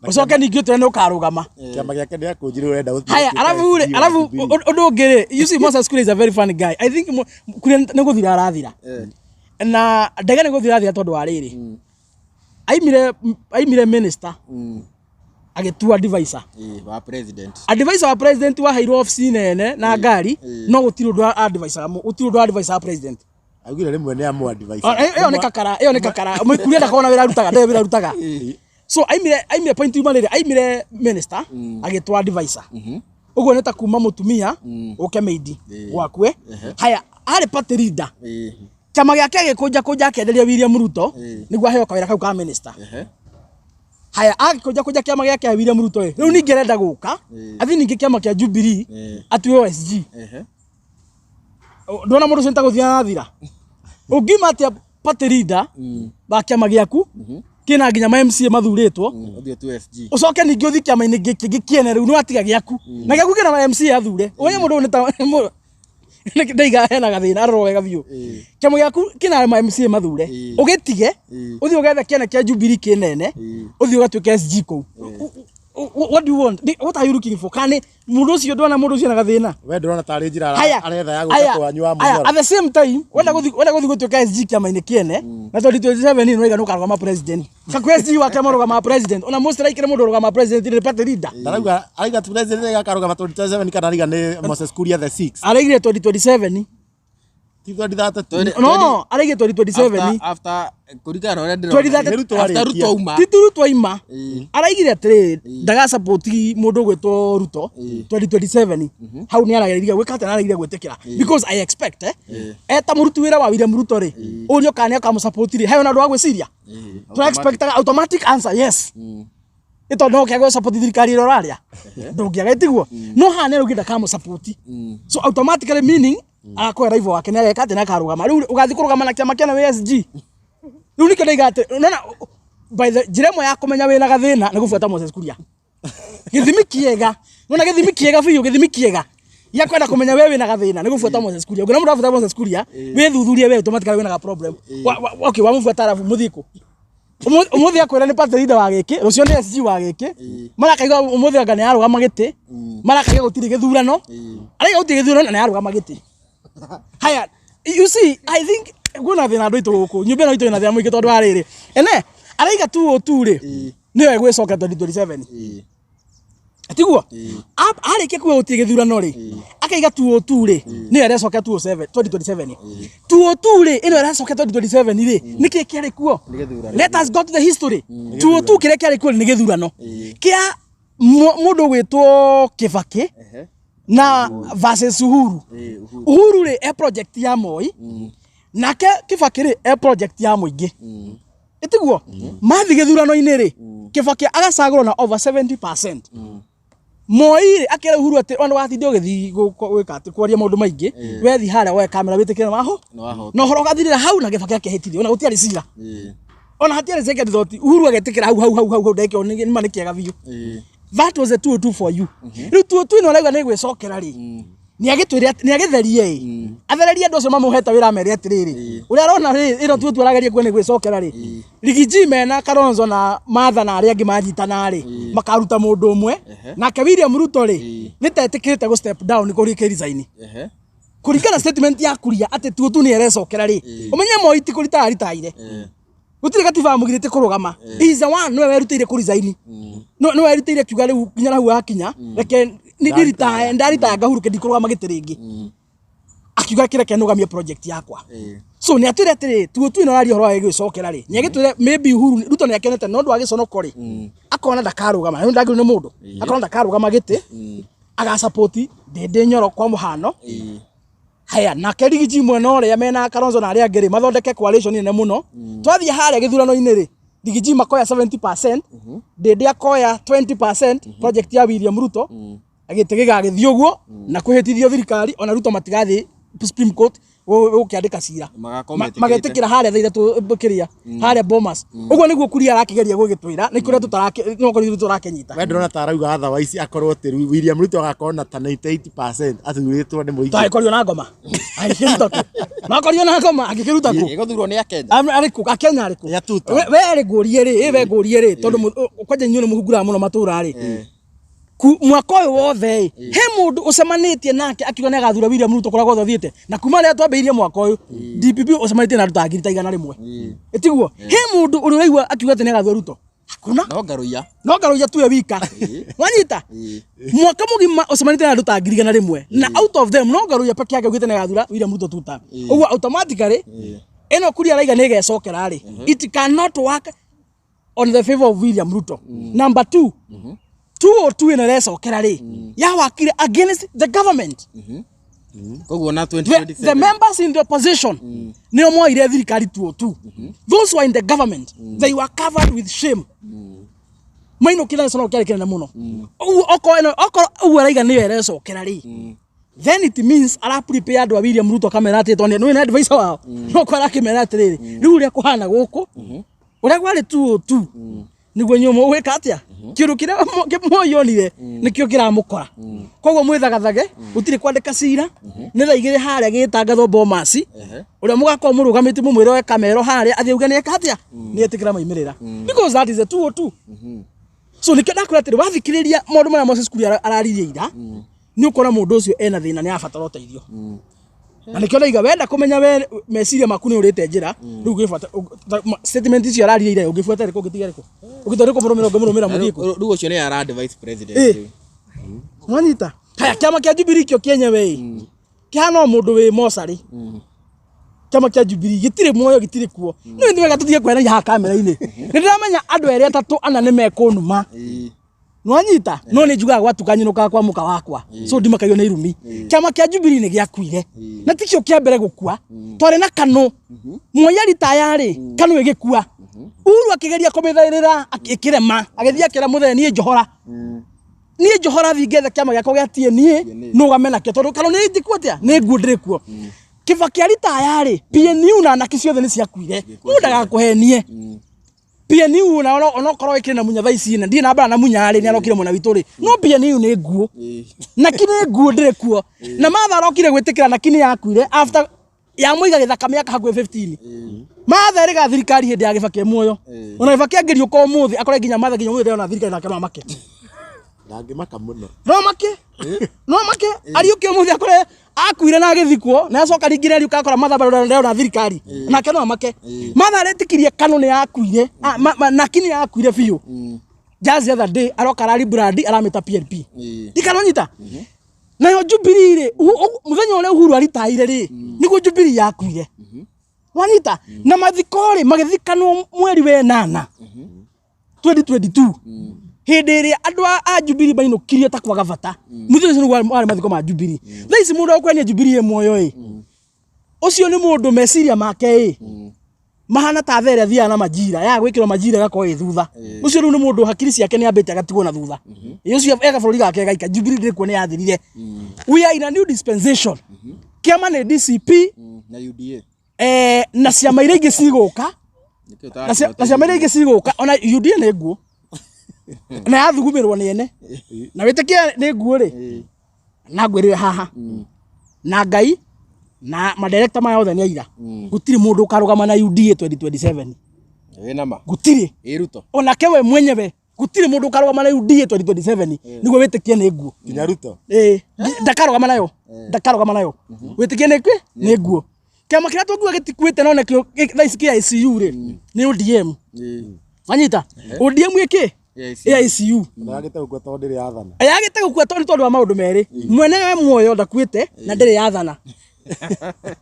Speaker 1: ũcoke ningĩ ũtwĩre nĩ ũkarũgama.
Speaker 2: Kĩama gĩake nĩ akũnjire ũrenda gũthiĩ
Speaker 1: Haya,
Speaker 2: gũtuĩka
Speaker 1: alafu
Speaker 2: SG wa
Speaker 1: alafu
Speaker 2: Jubilee.
Speaker 1: ũndũ ũngĩ rĩ, you see, Moses Kuria is a very funny guy. I think Kuria nĩ gũthira arathira, na ndaiga nĩ gũthira arathira tondũ wa rĩrĩ, aimire minister agĩtua advisor.
Speaker 3: Wa president.
Speaker 1: Advisor wa president waheirwo ofici nene na ngari, no gũtirĩ ũndũ advisor, gũtirĩ ũndũ advisor president.
Speaker 2: Augire rĩmwe nĩ amũ advise.
Speaker 1: Ĩyo nĩ kakara, ĩyo nĩ kakara. Kuria ndakorwo na wĩra arutaga, ndarĩ wĩra arutaga. So aimire point yuma rĩrĩ, aimire minister agĩtwa advisor. Ũguo nĩ ta kuma mũtumia ũke maid gwakwe. Haya, arĩ party leader, chama gĩake agĩkũnja kũnja, akĩenderia William Ruto nĩguo aheo kawĩra kau ka minister. Haya, agĩkũnja kũnja kĩama gĩake kĩa William Ruto ĩ, rĩu ningĩ arenda gũka athiĩ ningĩ kĩama kĩa Jubilee atuĩo SG. Ndona mũndũ ũcio nĩtagũthira na thira. Ũngiuma atĩa party leader wa kĩama gĩaku kĩna nginya ma MCA mathurĩtwo,
Speaker 3: Ũthiĩ tu SG.
Speaker 1: ũcoke ningĩ ũthiĩ kĩama-inĩ kĩngĩ kĩene, rĩu nĩwatiga gĩaku na gĩaku kĩna ma MCA athure. Ũmenye mũndũ ũyũ nĩ ta ndaiga hena gathĩna, arorwo wega biũ. Kĩama gĩaku kĩna ma MCA mathure, ũgĩtige ũthiĩ ũgethe kĩene kĩa Jubilee kĩnene, ũthiĩ ũgatuĩke SG kũu. What do you want? What are you looking for? Kana nĩ mũndũ ũcio, ndona mũndũ ũcio na gathĩna.
Speaker 2: We ndũrona tarĩ njĩra
Speaker 1: Haya,
Speaker 2: aretha ya gũka
Speaker 1: haya,
Speaker 2: kwanyu wa
Speaker 1: haya,
Speaker 2: Munyoro?
Speaker 1: at the same time wenda gũthiĩ gũtuĩka SG kĩama-inĩ kĩene na 2027 nĩ waiga nĩũkarũgama president, kaku SG wa kĩama ũrũgama president, ona most likely mũndũ ũrũgama president nĩ party leader.
Speaker 2: Ndarauga arauga ti president gakarũgama 2027, kana arauga nĩ Moses Kuria the six?
Speaker 1: Araigire 2027.
Speaker 2: Ti 2032?
Speaker 1: No, araigire 2027.
Speaker 3: After kũringana na ũrĩa ndĩrona.
Speaker 1: 2030.
Speaker 2: Nĩ Ruto
Speaker 3: After
Speaker 2: arĩkia.
Speaker 3: Ruto auma.
Speaker 1: Ti tu Ruto aima. Araigire atĩrĩrĩ, ndagasupport mũndũ ũgwĩtwo Ruto 2027. Hau nĩ arageririe gwĩka atĩa? Nĩarageria gwĩtĩkĩra, because I expect eta mũruti wĩra wa William Ruto rĩ, ũrio kana nĩ akamũsupport rĩ, he ona ũndũ wa gwĩciria. Tũ expectaga automatic answer, yes, nĩ tondũ no ũkĩaga gũsupport thirikari ĩrĩa ũrarĩa, ndũngĩaga ĩtiguo. No haha nĩ araugire ndakamũsupport, so automatically meaning arakoya rival wake nĩ areka atĩ nĩ akarũgama. Rĩu ũgathiĩ kũrũgama na kĩama kĩana wĩ SG. Rĩu nĩkĩo ndaiga atĩ nona by the njĩra ĩmwe ya kũmenya wĩna gathĩna nĩ gũbuata Moses Kuria. Gĩthimi kĩega, nona gĩthimi kĩega biũ, gĩthimi kĩega gĩa kwenda kũmenya we wĩna gathĩna nĩ gũbuata Moses Kuria. Ũngĩona mũndũ abuata Moses Kuria, wĩthuthurie we, automatically wĩna ga problem. Okay, wamũbuata arabu mũthiĩ kũ? Ũmũthĩ akwĩra nĩ party leader wa gĩkĩ, rũciũ nĩ SG wa gĩkĩ, marakaigua ũmũthĩ anga nĩ arũgama gĩtĩ, marakaigua gũtirĩ gĩthurano, araiga gũtirĩ gĩthurano na nĩ arũgama gĩtĩ. Haya, you see, I think kwĩna thĩna andũ aitũ gũkũ, nyũmba ĩno itũ ĩna thĩna mũingĩ, tondũ wa rĩrĩ, ene araiga tu o tu rĩ, nĩyo ĩgwĩcoka 2027, tiguo? Arĩkia kuga gũtirĩ gĩthurano rĩ, akaiga tu o tu rĩ, nĩyo ĩrecoka 207 2027. Tu o tu rĩ, ĩno ĩracoka 2027 rĩ, nĩkĩ kĩarĩ kuo?
Speaker 3: Nĩ gĩthurano.
Speaker 1: Let us go to the history. Tu o tu kĩrĩa kĩarĩ kuo nĩ gĩthurano kĩa mũndũ ũgwĩtwo Kĩbakĩ na versus Uhuru.
Speaker 3: Uhuru.
Speaker 1: Uhuru rĩ, e project ya Moi, nake Kĩbakĩ rĩ, e project ya mũingĩ, ĩtiguo? Mathi gĩthurano-inĩ rĩ, Kĩbakĩ agacagũrwo na over 70%. Moi rĩ, akĩra Uhuru atĩ ona watinde ũgĩthiĩ gwĩka atĩ kwaria maũndũ maingĩ, wethi harĩa woe kamera wĩtĩkĩre waho.
Speaker 3: Nĩ wahota.
Speaker 1: Na ũhoro ũgathirĩra hau na Kĩbakĩ akĩhĩtithio, ona gũtiarĩ cira, ona hatiarĩ second thought. Uhuru agetĩkĩra hau hau hau hau hau, ndagĩka ĩyo nĩ ma nĩ kĩega biũ. That was a 202 for you. Rĩu 202 ĩno arauga nĩ gwĩcokera rĩ, nĩ agĩtwĩre nĩ agĩtherie ĩ, athererie andũ acio mamũhete wĩra, amere atĩrĩrĩ, ũrĩa arona rĩ, ĩno 202 arageria kuo nĩ gwĩcokera rĩ, Riggy G mena Kalonzo na Martha na arĩa angĩ manyitana rĩ, makaruta mũndũ ũmwe. Nake William Ruto rĩ, nĩ ta etĩkĩrĩte gũ step down, kũrĩka resign, kũringana statement ya Kuria atĩ 202 nĩ arecokera rĩ. Ũmenye Moi ti kũrita aritaire, gũtirĩ gatiba amũgirĩtie kũrũgama. He is the one, nĩwe werutĩire kũresign, no nĩwe werutĩire kiuga rĩu nginya hau hakinya, reke ndiritaya, ndaritaya, ngahurũke, ndikũrũgama gĩtĩ rĩngĩ. Akiuga kĩreke nũgamie project yakwa. So nĩ atwĩre atĩrĩ, 202 ĩno araria ũhoro wa gĩgĩcokera rĩ, nĩ agĩtwĩre maybe Uhuru Ruto nĩ akenete no ũndũ wa gĩconoko rĩ, akona ndakarũgama nĩ ndagĩrĩirwo nĩ mũndũ, akona ndakarũgama gĩtĩ, agasupport Ndĩndĩ Nyoro kwa mũhano. Haya, nake Riggy G mwena ũrĩa mena Kalonzo na arĩa angĩ rĩ, mathondeke coalition nene mũno. Twathiĩ harĩa gĩthurano-inĩ rĩ, Riggy G makoya 70%, Ndĩndĩ akoya 20%, project ya William Ruto gĩtĩ gĩgagĩthiĩ ũguo na kwĩhĩtithio thirikari, ona Ruto matigathiĩ Supreme Court gũkĩandĩka cira.
Speaker 3: Magakorwo metĩkĩrĩte.
Speaker 1: Magetĩkĩra harĩa thaa 3 kĩrĩa harĩa Bomas ũguo nĩguo Kuria arakĩgeria gũgĩtwĩra nĩ kũrĩa tũtarake, no korwo ithuĩ tũrakĩnyita.
Speaker 2: We ndĩrona ta arauga otherwise akorwo atĩ William Ruto agakorwo na ta 98% athurĩtwo nĩ mũingĩ.
Speaker 1: Twagĩkorio na ngoma agĩkĩruta kũ? Makorio na ngoma agĩkĩruta kũ?
Speaker 3: Ĩgũthurwo nĩ Akenya.
Speaker 1: Arĩkũ Akenya arĩkũ?
Speaker 2: Ya tuta.
Speaker 1: We rĩ, ngũrie rĩ, ĩ we ngũrie rĩ, tondũ kwanja inyuĩ nĩ mũhunguraga mũno matũra rĩ, mwaka ũyũ wothe ĩ, he mũndũ ũcemanĩtie nake akiuga nĩ agathura William Ruto kũrĩa guothe ũthiĩte? Na kuma rĩrĩa twambĩrĩirie mwaka ũyũ, DPP ũcemanĩtie na andũ ta 100,000? Ĩtiguo he mũndũ ũrĩa ũraigua akiuga atĩ nĩ agathura Ruto? Hakuna.
Speaker 3: No Ngaruiya.
Speaker 1: No Ngaruiya tuwe wika wanyita mwaka mũgima ũcemanĩtie na andũ ta 100,000, na out of them no Ngaruiya peke yake augĩte nĩ agathura William Ruto tuta. Ũguo automatically ĩno Kuria araiga nĩ ĩgecokera rĩ, it cannot work on the favor of William Ruto. Number two, 202 ĩno ĩrecokera rĩ, yawakire against the government.
Speaker 3: Koguo na
Speaker 1: The
Speaker 3: 2027
Speaker 1: members in the opposition nĩo moire thirikari 202. Those who are in the government, they were covered with shame. Mainũkire na gĩconoko kĩarĩ kĩnene mũno. Ũguo okorwo okorwo ũguo araiga nĩyo ĩrecokera rĩ, then it means ara prepare andũ a William Ruto akamera atĩ tondũ nĩ na advisor wao, no ko arakĩmera atĩrĩrĩ, rĩu ũrĩa kũhana gũkũ, ũrĩa kwarĩ tu tu nĩguo inyuĩ mũgwĩka atĩa, kĩũndũ kĩrĩa Moi onire nĩkĩo kĩramũkora. Koguo mwĩthagathage, gũtirĩ kwandĩka cira, nĩ thaa 2 harĩa gĩtangathwo Bomas, ũrĩa mũgakorwo mũrũgamĩte mũmwĩre oe kamero harĩa athiĩ auge nĩ eka atĩa, nĩ etĩkĩra maumĩrĩra, because that is a 202. So nĩkĩo ndakwĩra atĩrĩ, wathikĩrĩria maũndũ marĩa Moses Kuria araririe ira, nĩ ũkora mũndũ ũcio ena thĩna, nĩ arabatara ũteithio. Na nĩkĩo ndaiga wenda kũmenya we meciria maku nĩ ũrĩte njĩra rĩu, ũngĩbuata statement icio araririe ira, ũngĩbuata ĩrĩkũ, ũngĩtiga ĩrĩkũ, ũngĩtua ĩrĩkũ mũrũmĩra, ũngĩmũrũmĩra mũthiĩ kũ?
Speaker 3: Rĩu ũcio nĩ ara vice president rĩu.
Speaker 1: Nwanyita haya, kĩama kĩa Jubilee kĩo kĩenyewe ĩ kĩhana o mũndũ wĩ mocarĩ. Kĩama kĩa Jubilee gĩtirĩ muoyo, gĩtirĩ kuo. Nĩ nĩ wega tũtige kwehereria haha kamera-inĩ. Nĩ ndĩramenya andũ erĩ, atatũ, ana nĩ mekũnuma. Nwanyita, no nĩ njugaga gwatuka nyinũkaga kwa mũka wakwa, so ndimakagio nĩ irumi. Kĩama kĩa Jubilee nĩ gĩakuire, na tikĩo kĩa mbere gũkua. Twarĩ na Kanu. Moi aritaya rĩ, Kanu ĩgĩkua. Uhuru akĩgeria kũmĩthaĩrĩra, ĩkĩrema, agĩthiĩ akĩra mũthee, niĩ njohora, niĩ njohora, thiĩ ngethe kĩama gĩakwa gĩa TNA nũgame nakĩo, tondũ Kanu nĩ njĩkuo atĩa, nĩ nguo ndĩrĩ kuo. Kibaki aritaya rĩ, PNU na Naki ciothe nĩ ciakuire. Mũndũ ndagakũhenie, PNU na onokorwo ĩkĩrĩ na Munya thaa ici, na ndirĩ na mbara na Munya rĩ, nĩ arokire mwena witũ rĩ, no PNU nĩ nguo, Naki nĩ nguo, ndĩrĩ kuo. Na Martha arokire gwĩtĩkĩra Naki nĩ yakuire after ya mũiga gĩthaka mĩaka hakuhĩ 15. Martha ĩrĩga thirikari hĩndĩ ya Gĩbaki e muoyo. Ona Gĩbaki angĩriũka ũmũthĩ akore nginya Martha nginya ũmũthĩ ndĩrona thirikari, nake no amake.
Speaker 2: Ndangĩmaka mũno.
Speaker 1: No make, no make ariũke ũmũthĩ akore akuire na agĩthikwo, na acoka rĩngĩ ariũka akora Martha bado ndĩrona thirikari, nake no amake. Martha aretĩkirie Kanu nĩ yakuire, Naki nĩ yakuire biũ. Just the other day aroka arari brand aramĩta PNP. Ndikanonyita nayo Jubilee rĩ, mũthenya ũrĩa Uhuru aritaire rĩ, nĩguo Jubilee yakuire. Wanyita, na mathiko rĩ, magĩthikanwo mweri wa ĩnana 2022, hĩndĩ ĩrĩa andũ a Jubilee mainũkirie ta kwaga bata. Mũthenya ũcio nĩguo warĩ mathiko ma Jubilee. Thaa ici mũndũ akwenia Jubilee ĩ muoyo ĩ, ũcio nĩ mũndũ meciria make ĩ mahana ta thaa ĩrĩa thiaga na majira ya gwĩkĩrwo majira ĩgakorwo ĩ thutha. Ũcio rĩu nĩ mũndũ hakiri ciake nĩ ambĩte agatigwo na thutha. Ĩ ũcio ega bũrũri gake gaika. Jubilee ndĩrĩ kuo, nĩ yathirire. We are in a new dispensation. Kĩama nĩ DCP
Speaker 3: Na UDA.
Speaker 1: Na ciama iria ingĩ cigũka.
Speaker 3: Nĩkĩo
Speaker 1: Na ciama iria ingĩ cigũka, ona UDA nĩ nguo na yathugumĩrwo nĩ ene na wĩtĩkie nĩ nguo rĩ, na ngwĩrĩre haha na Ngai na madirekta maya othe nĩ aira, gũtirĩ mũndũ ũkarũgama na UDA 2027.
Speaker 3: Wĩna ma?
Speaker 1: Gũtirĩ.
Speaker 3: Ĩ Ruto?
Speaker 1: Onake we mwenyewe, gũtirĩ mũndũ ũkarũgama na UDA 2027 nĩguo wĩtĩkie nĩ nguo.
Speaker 2: Nginya Ruto?
Speaker 1: Ĩĩ, ndakarũgama nayo, ndakarũgama nayo. Wĩtĩkie nĩ kwĩ nĩ nguo. Kĩama kĩrĩa tũngiuga gĩtikuĩte no nakĩo thaa ici kĩa ICU rĩ, nĩ ODM. Wanyita, ODM ĩkĩ ĩ ICU.
Speaker 2: Na yagĩte gũkua tondũ ndĩrĩ yathana.
Speaker 1: Yagĩte gũkua tondũ tondũ wa maũndũ merĩ: mwene we muoyo ndakuĩte na ndĩrĩ yathana.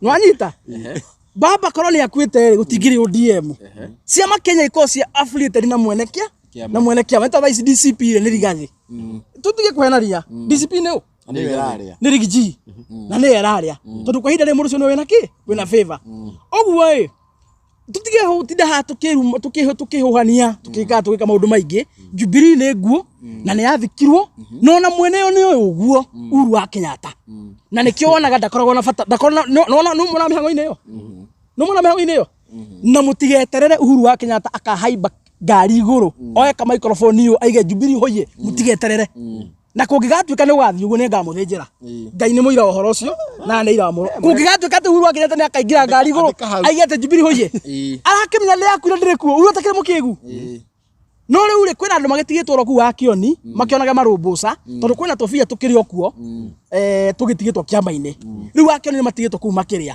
Speaker 1: Nwanyita, baba korwo nĩ akuĩte rĩ, gũtingĩrĩ ODM. Ciama Kenya ikorwo cia affiliated na mwene kĩa
Speaker 3: Kĩama.
Speaker 1: Na mwene kĩama. Nĩ ta thaa ici DCP rĩ, nĩ Rigathi. Tũtige kũhenaria, DCP nĩ ũ?
Speaker 2: Nĩwe ĩrarĩa.
Speaker 1: Nĩ Riggy G na nĩ ĩrarĩa, tondũ kwa ihinda rĩrĩ mũndũ ũcio nĩwe wĩna kĩ, wĩna favor. Ũguo ĩ, tũtige gũtinda haha tũkĩhũhania, tũkĩka tũgĩka maũndũ maingĩ. Jubilee nĩ nguo na nĩ yathikirwo, na ona mwene yo nĩ ũyũ ũguo Uhuru wa Kenyatta, na nĩkĩo wonaga ndakoragwo na bata, ndakoragwo na nona nĩ mũna mĩhang'o-inĩ ĩyo, nĩ mũna mĩhang'o-inĩ ĩyo. Na mũtigeterere Uhuru wa Kenyatta akahaimba ngari igũrũ oe ka microphone ĩyo aige Jubilee hoye. Mũtigeterere, na kũngĩgatuĩka nĩ gũgathiĩ ũguo, nĩ ngamũthĩnjĩra. Ngai nĩ mũira wa ũhoro ũcio na nĩ ira mũro. Kũngĩgatuĩka atĩ Uhuru wa Kenyatta nĩ akaingĩra ngari igũrũ
Speaker 2: Andĩka hau.
Speaker 1: aige atĩ Jubilee hoye, arakĩmenya nĩ yakuire, ndĩrĩ kuo. Uhuru atakĩrĩ mũkĩgu. No rĩu rĩ, kwĩna andũ magĩtigĩtwo oro kũu wa kĩoni makĩonaga marũmbũca, tondũ kwĩna tũbia tũkĩrĩ o kuo tũgĩtigĩtwo kĩama-inĩ. Rĩu wa kĩoni nĩ matigĩtwo kũu makĩrĩa.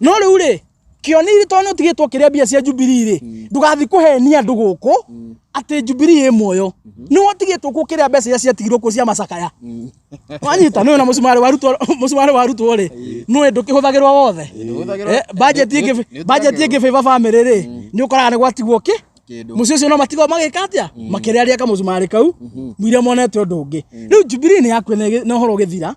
Speaker 1: No rĩu rĩ, kĩoni tondũ nĩ ũtigĩtwo kĩrĩa mbia cia Jubilee rĩ, ndũgathiĩ kũhenia andũ gũkũ atĩ Jubilee ĩ muoyo. Nĩ ũtigĩtwo kũu kĩrĩa mbeca iria ciatigirwo kũu cia macakaya. Wanyita, nĩ na mũcumarĩ warutwo, mũcumarĩ warutwo rĩ, nĩ ndũkĩhũthagĩrwo wothe. Budget ĩngĩ, budget ĩngĩ favor family rĩ, nĩ ũkoraga nĩ gwatigwo kĩ
Speaker 3: Kĩndũ.
Speaker 1: Mũciĩ ũcio no matigwo magĩka atĩa, makĩrĩa arĩa kamũcumarĩ kau mũire monete ũndũ ũngĩ. Rĩu Jubilee nĩ yakuire na ũhoro ũgĩthira.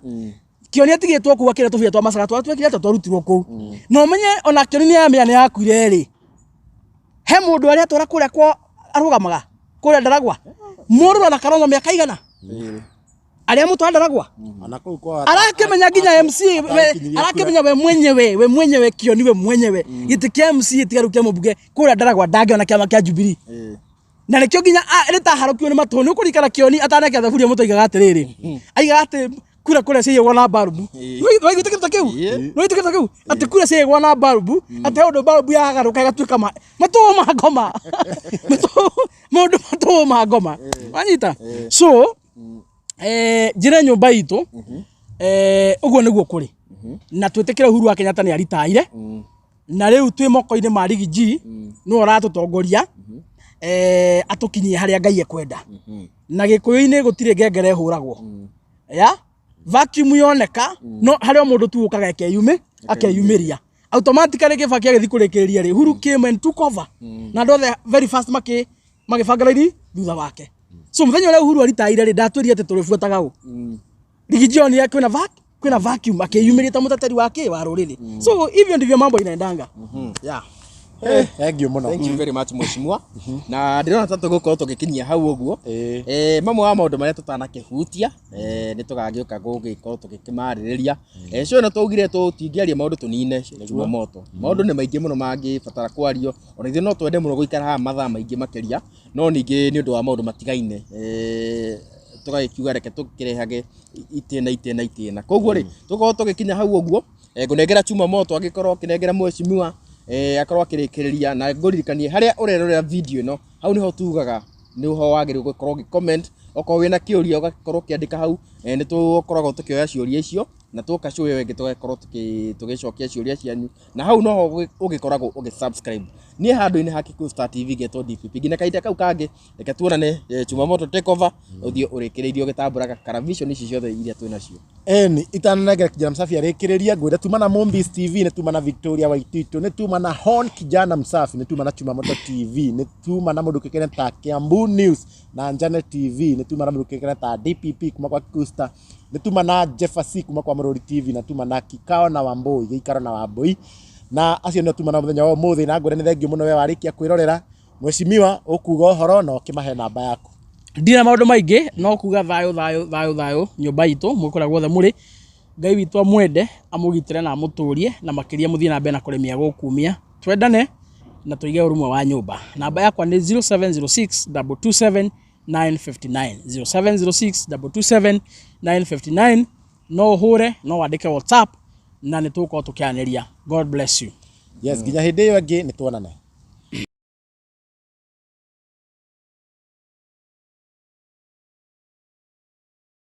Speaker 1: Kĩoni atigĩtwo kũu akĩrĩa tũbia twa macaga twa twekire atĩa, twarutirwo kũu. Na ũmenye ona kĩoni nĩ yamĩa nĩ yakuire rĩ, he mũndũ arĩa atwara kũrĩa kwa arũgamaga Kũrĩa Ndaragwa mũrũra na Kalonzo mĩaka igana arĩa mũtwara Ndaragwa.
Speaker 2: Ona kũu kwa
Speaker 1: Arakĩmenya nginya MC
Speaker 2: Atakinyirie
Speaker 1: arakĩmenya we mwenyewe Kioni we mwenyewe gĩtĩ kĩa MC tigaru kĩa mũmbunge kũrĩa Ndaragwa ndangĩona kĩama kĩa Jubilee. Na nĩkĩo nginya rĩtaharũkio nĩ matũ nĩ ũkũririkana Kioni atanekĩra thaburia mũtwe aigaga atĩrĩrĩ, aigaga atĩ kura kũrĩa ciaiyagwo na barubu. Waiguĩte kĩndũ ta kĩu? Nĩwaiguĩte kĩndũ ta kĩu atĩ kura ciaiyagwo na barubu, atĩ he ũndũ barubu yagarũka ĩgatuĩka matũ ma ngoma. Maũndũ matũ ma ngoma wanyita. So njĩre nyũmba itũ ũguo nĩguo kũrĩ na twĩtĩkĩre Uhuru wa Kenyatta nĩ aritaire na rĩu twĩ moko-inĩ ma Riggy G, nĩwe ũratũtongoria atũkinyie harĩa Ngai ekwenda. Na gĩkũyũ-inĩ gũtirĩ ngengere ĩhũragwo ya vacuum yoneka, no harĩ o mũndũ tu ũkaga akeyumĩria automatically. Kĩbaki agĩthiĩ kũrĩkĩrĩria rĩ, Uhuru came and took over na andũ othe very fast magĩbanga raini thutha wake. So mũthenya ũrĩa Uhuru aritaire rĩ, ndatwĩrire atĩ tũrĩbuataga ũ Riggy G onire kwĩna vacuum, akĩyumĩria ta mũteteri wa kĩ wa rũrĩrĩ. So hivyo ndivyo mambo inaendanga, yeah.
Speaker 2: Thank you mũno.
Speaker 3: Thank you very much, mheshimiwa, na ndĩrona ta tũgũkorwo tũgĩkinyia hau ũguo.
Speaker 2: Ĩĩ.
Speaker 3: Mamwe wa maũndũ marĩa tũtanakĩhutia nĩ tũgagĩũka gũgĩkorwo tũgĩkĩmarĩrĩria. Cio ĩno twaugire tũtingĩaria maũndũ tũnine Jumamoto. Maũndũ nĩ maingĩ mũno mangĩbatara kwario, ona ithuĩ no twende mũno gũikara haha mathaa maingĩ makĩria, no ningĩ nĩ ũndũ wa maũndũ matigaine tũgagĩkiuga reke tũkĩrehage itĩna itĩna itĩna. Koguo rĩ, tũkorwo tũgĩkinya hau ũguo. Ngũnengera chuma moto angĩkorwo akĩnengera mheshimiwa akorwo akĩrĩkĩrĩria, na ngũririkanie harĩa ũrerorera video ĩno, hau nĩho tugaga nĩho wagĩrĩirwo gũkorwo ũgĩ comment okorwo wĩna kĩũria, ũgakorwo ũkĩandĩka hau. Nĩ tũkoragwo tũkĩoya ciũria icio na twoka show ĩyo ĩngĩ tũgakorwo tũgĩcokia ciũria cianyu, na hau noho ũgĩkoragwo ũgĩ subscribe. Niĩ handũ-inĩ ha Kikuyu Star TV ngetwo DPP. Nginya kahinda kau kangĩ, reke tuonane. Chumamoto, take over, ũthiĩ ũrĩkĩrĩirie ũgĩtambũraga karavision ici ciothe iria twĩ nacio.
Speaker 2: Eni itananengera Kijana Msafi arĩkĩrĩria, ngwĩre tuma na Mombis TV, nĩ tuma na Victoria Waititu, nĩ tuma na Hon Kijana Msafi, nĩ tuma na Chumamoto TV, nĩ tuma na mũndũ kĩkene ta Kiambu News na Njane TV, nĩ tuma na mũndũ kĩkene ta DPP kuma kwa Kikuyu Star, nĩ tuma na Jeffasi kuma kwa Mũrũri TV, na tuma na Kikao na Wambui, gĩikaro na Wambui, na acio nĩo tuma na mũthenya wa ũmũthĩ. Na ngwĩre nĩ thengiũ mũno we warĩkia kwĩrorera. Mheshimiwa, ũkuga ũhoro na ũkĩmahe namba yaku.
Speaker 1: Ndina maũndũ maingĩ, no kuga thayũ, thayũ, thayũ, thayũ nyũmba itũ mwĩ kũrĩa guothe mũrĩ. Ngai witũ amwende, amũgitĩre na amũtũrie, na makĩria mũthiĩ na mbere na kũrĩmia gũkumia. Twendane na tũige ũrũmwe wa nyũmba. Namba yakwa nĩ 0706 227 959, 0706 227 959. No ũhũre, no wandĩke WhatsApp na nĩ tũgũkorwo tũkĩaranĩria. God bless you.
Speaker 2: Yes, nginya hĩndĩ ĩyo ĩngĩ nĩ tuonane.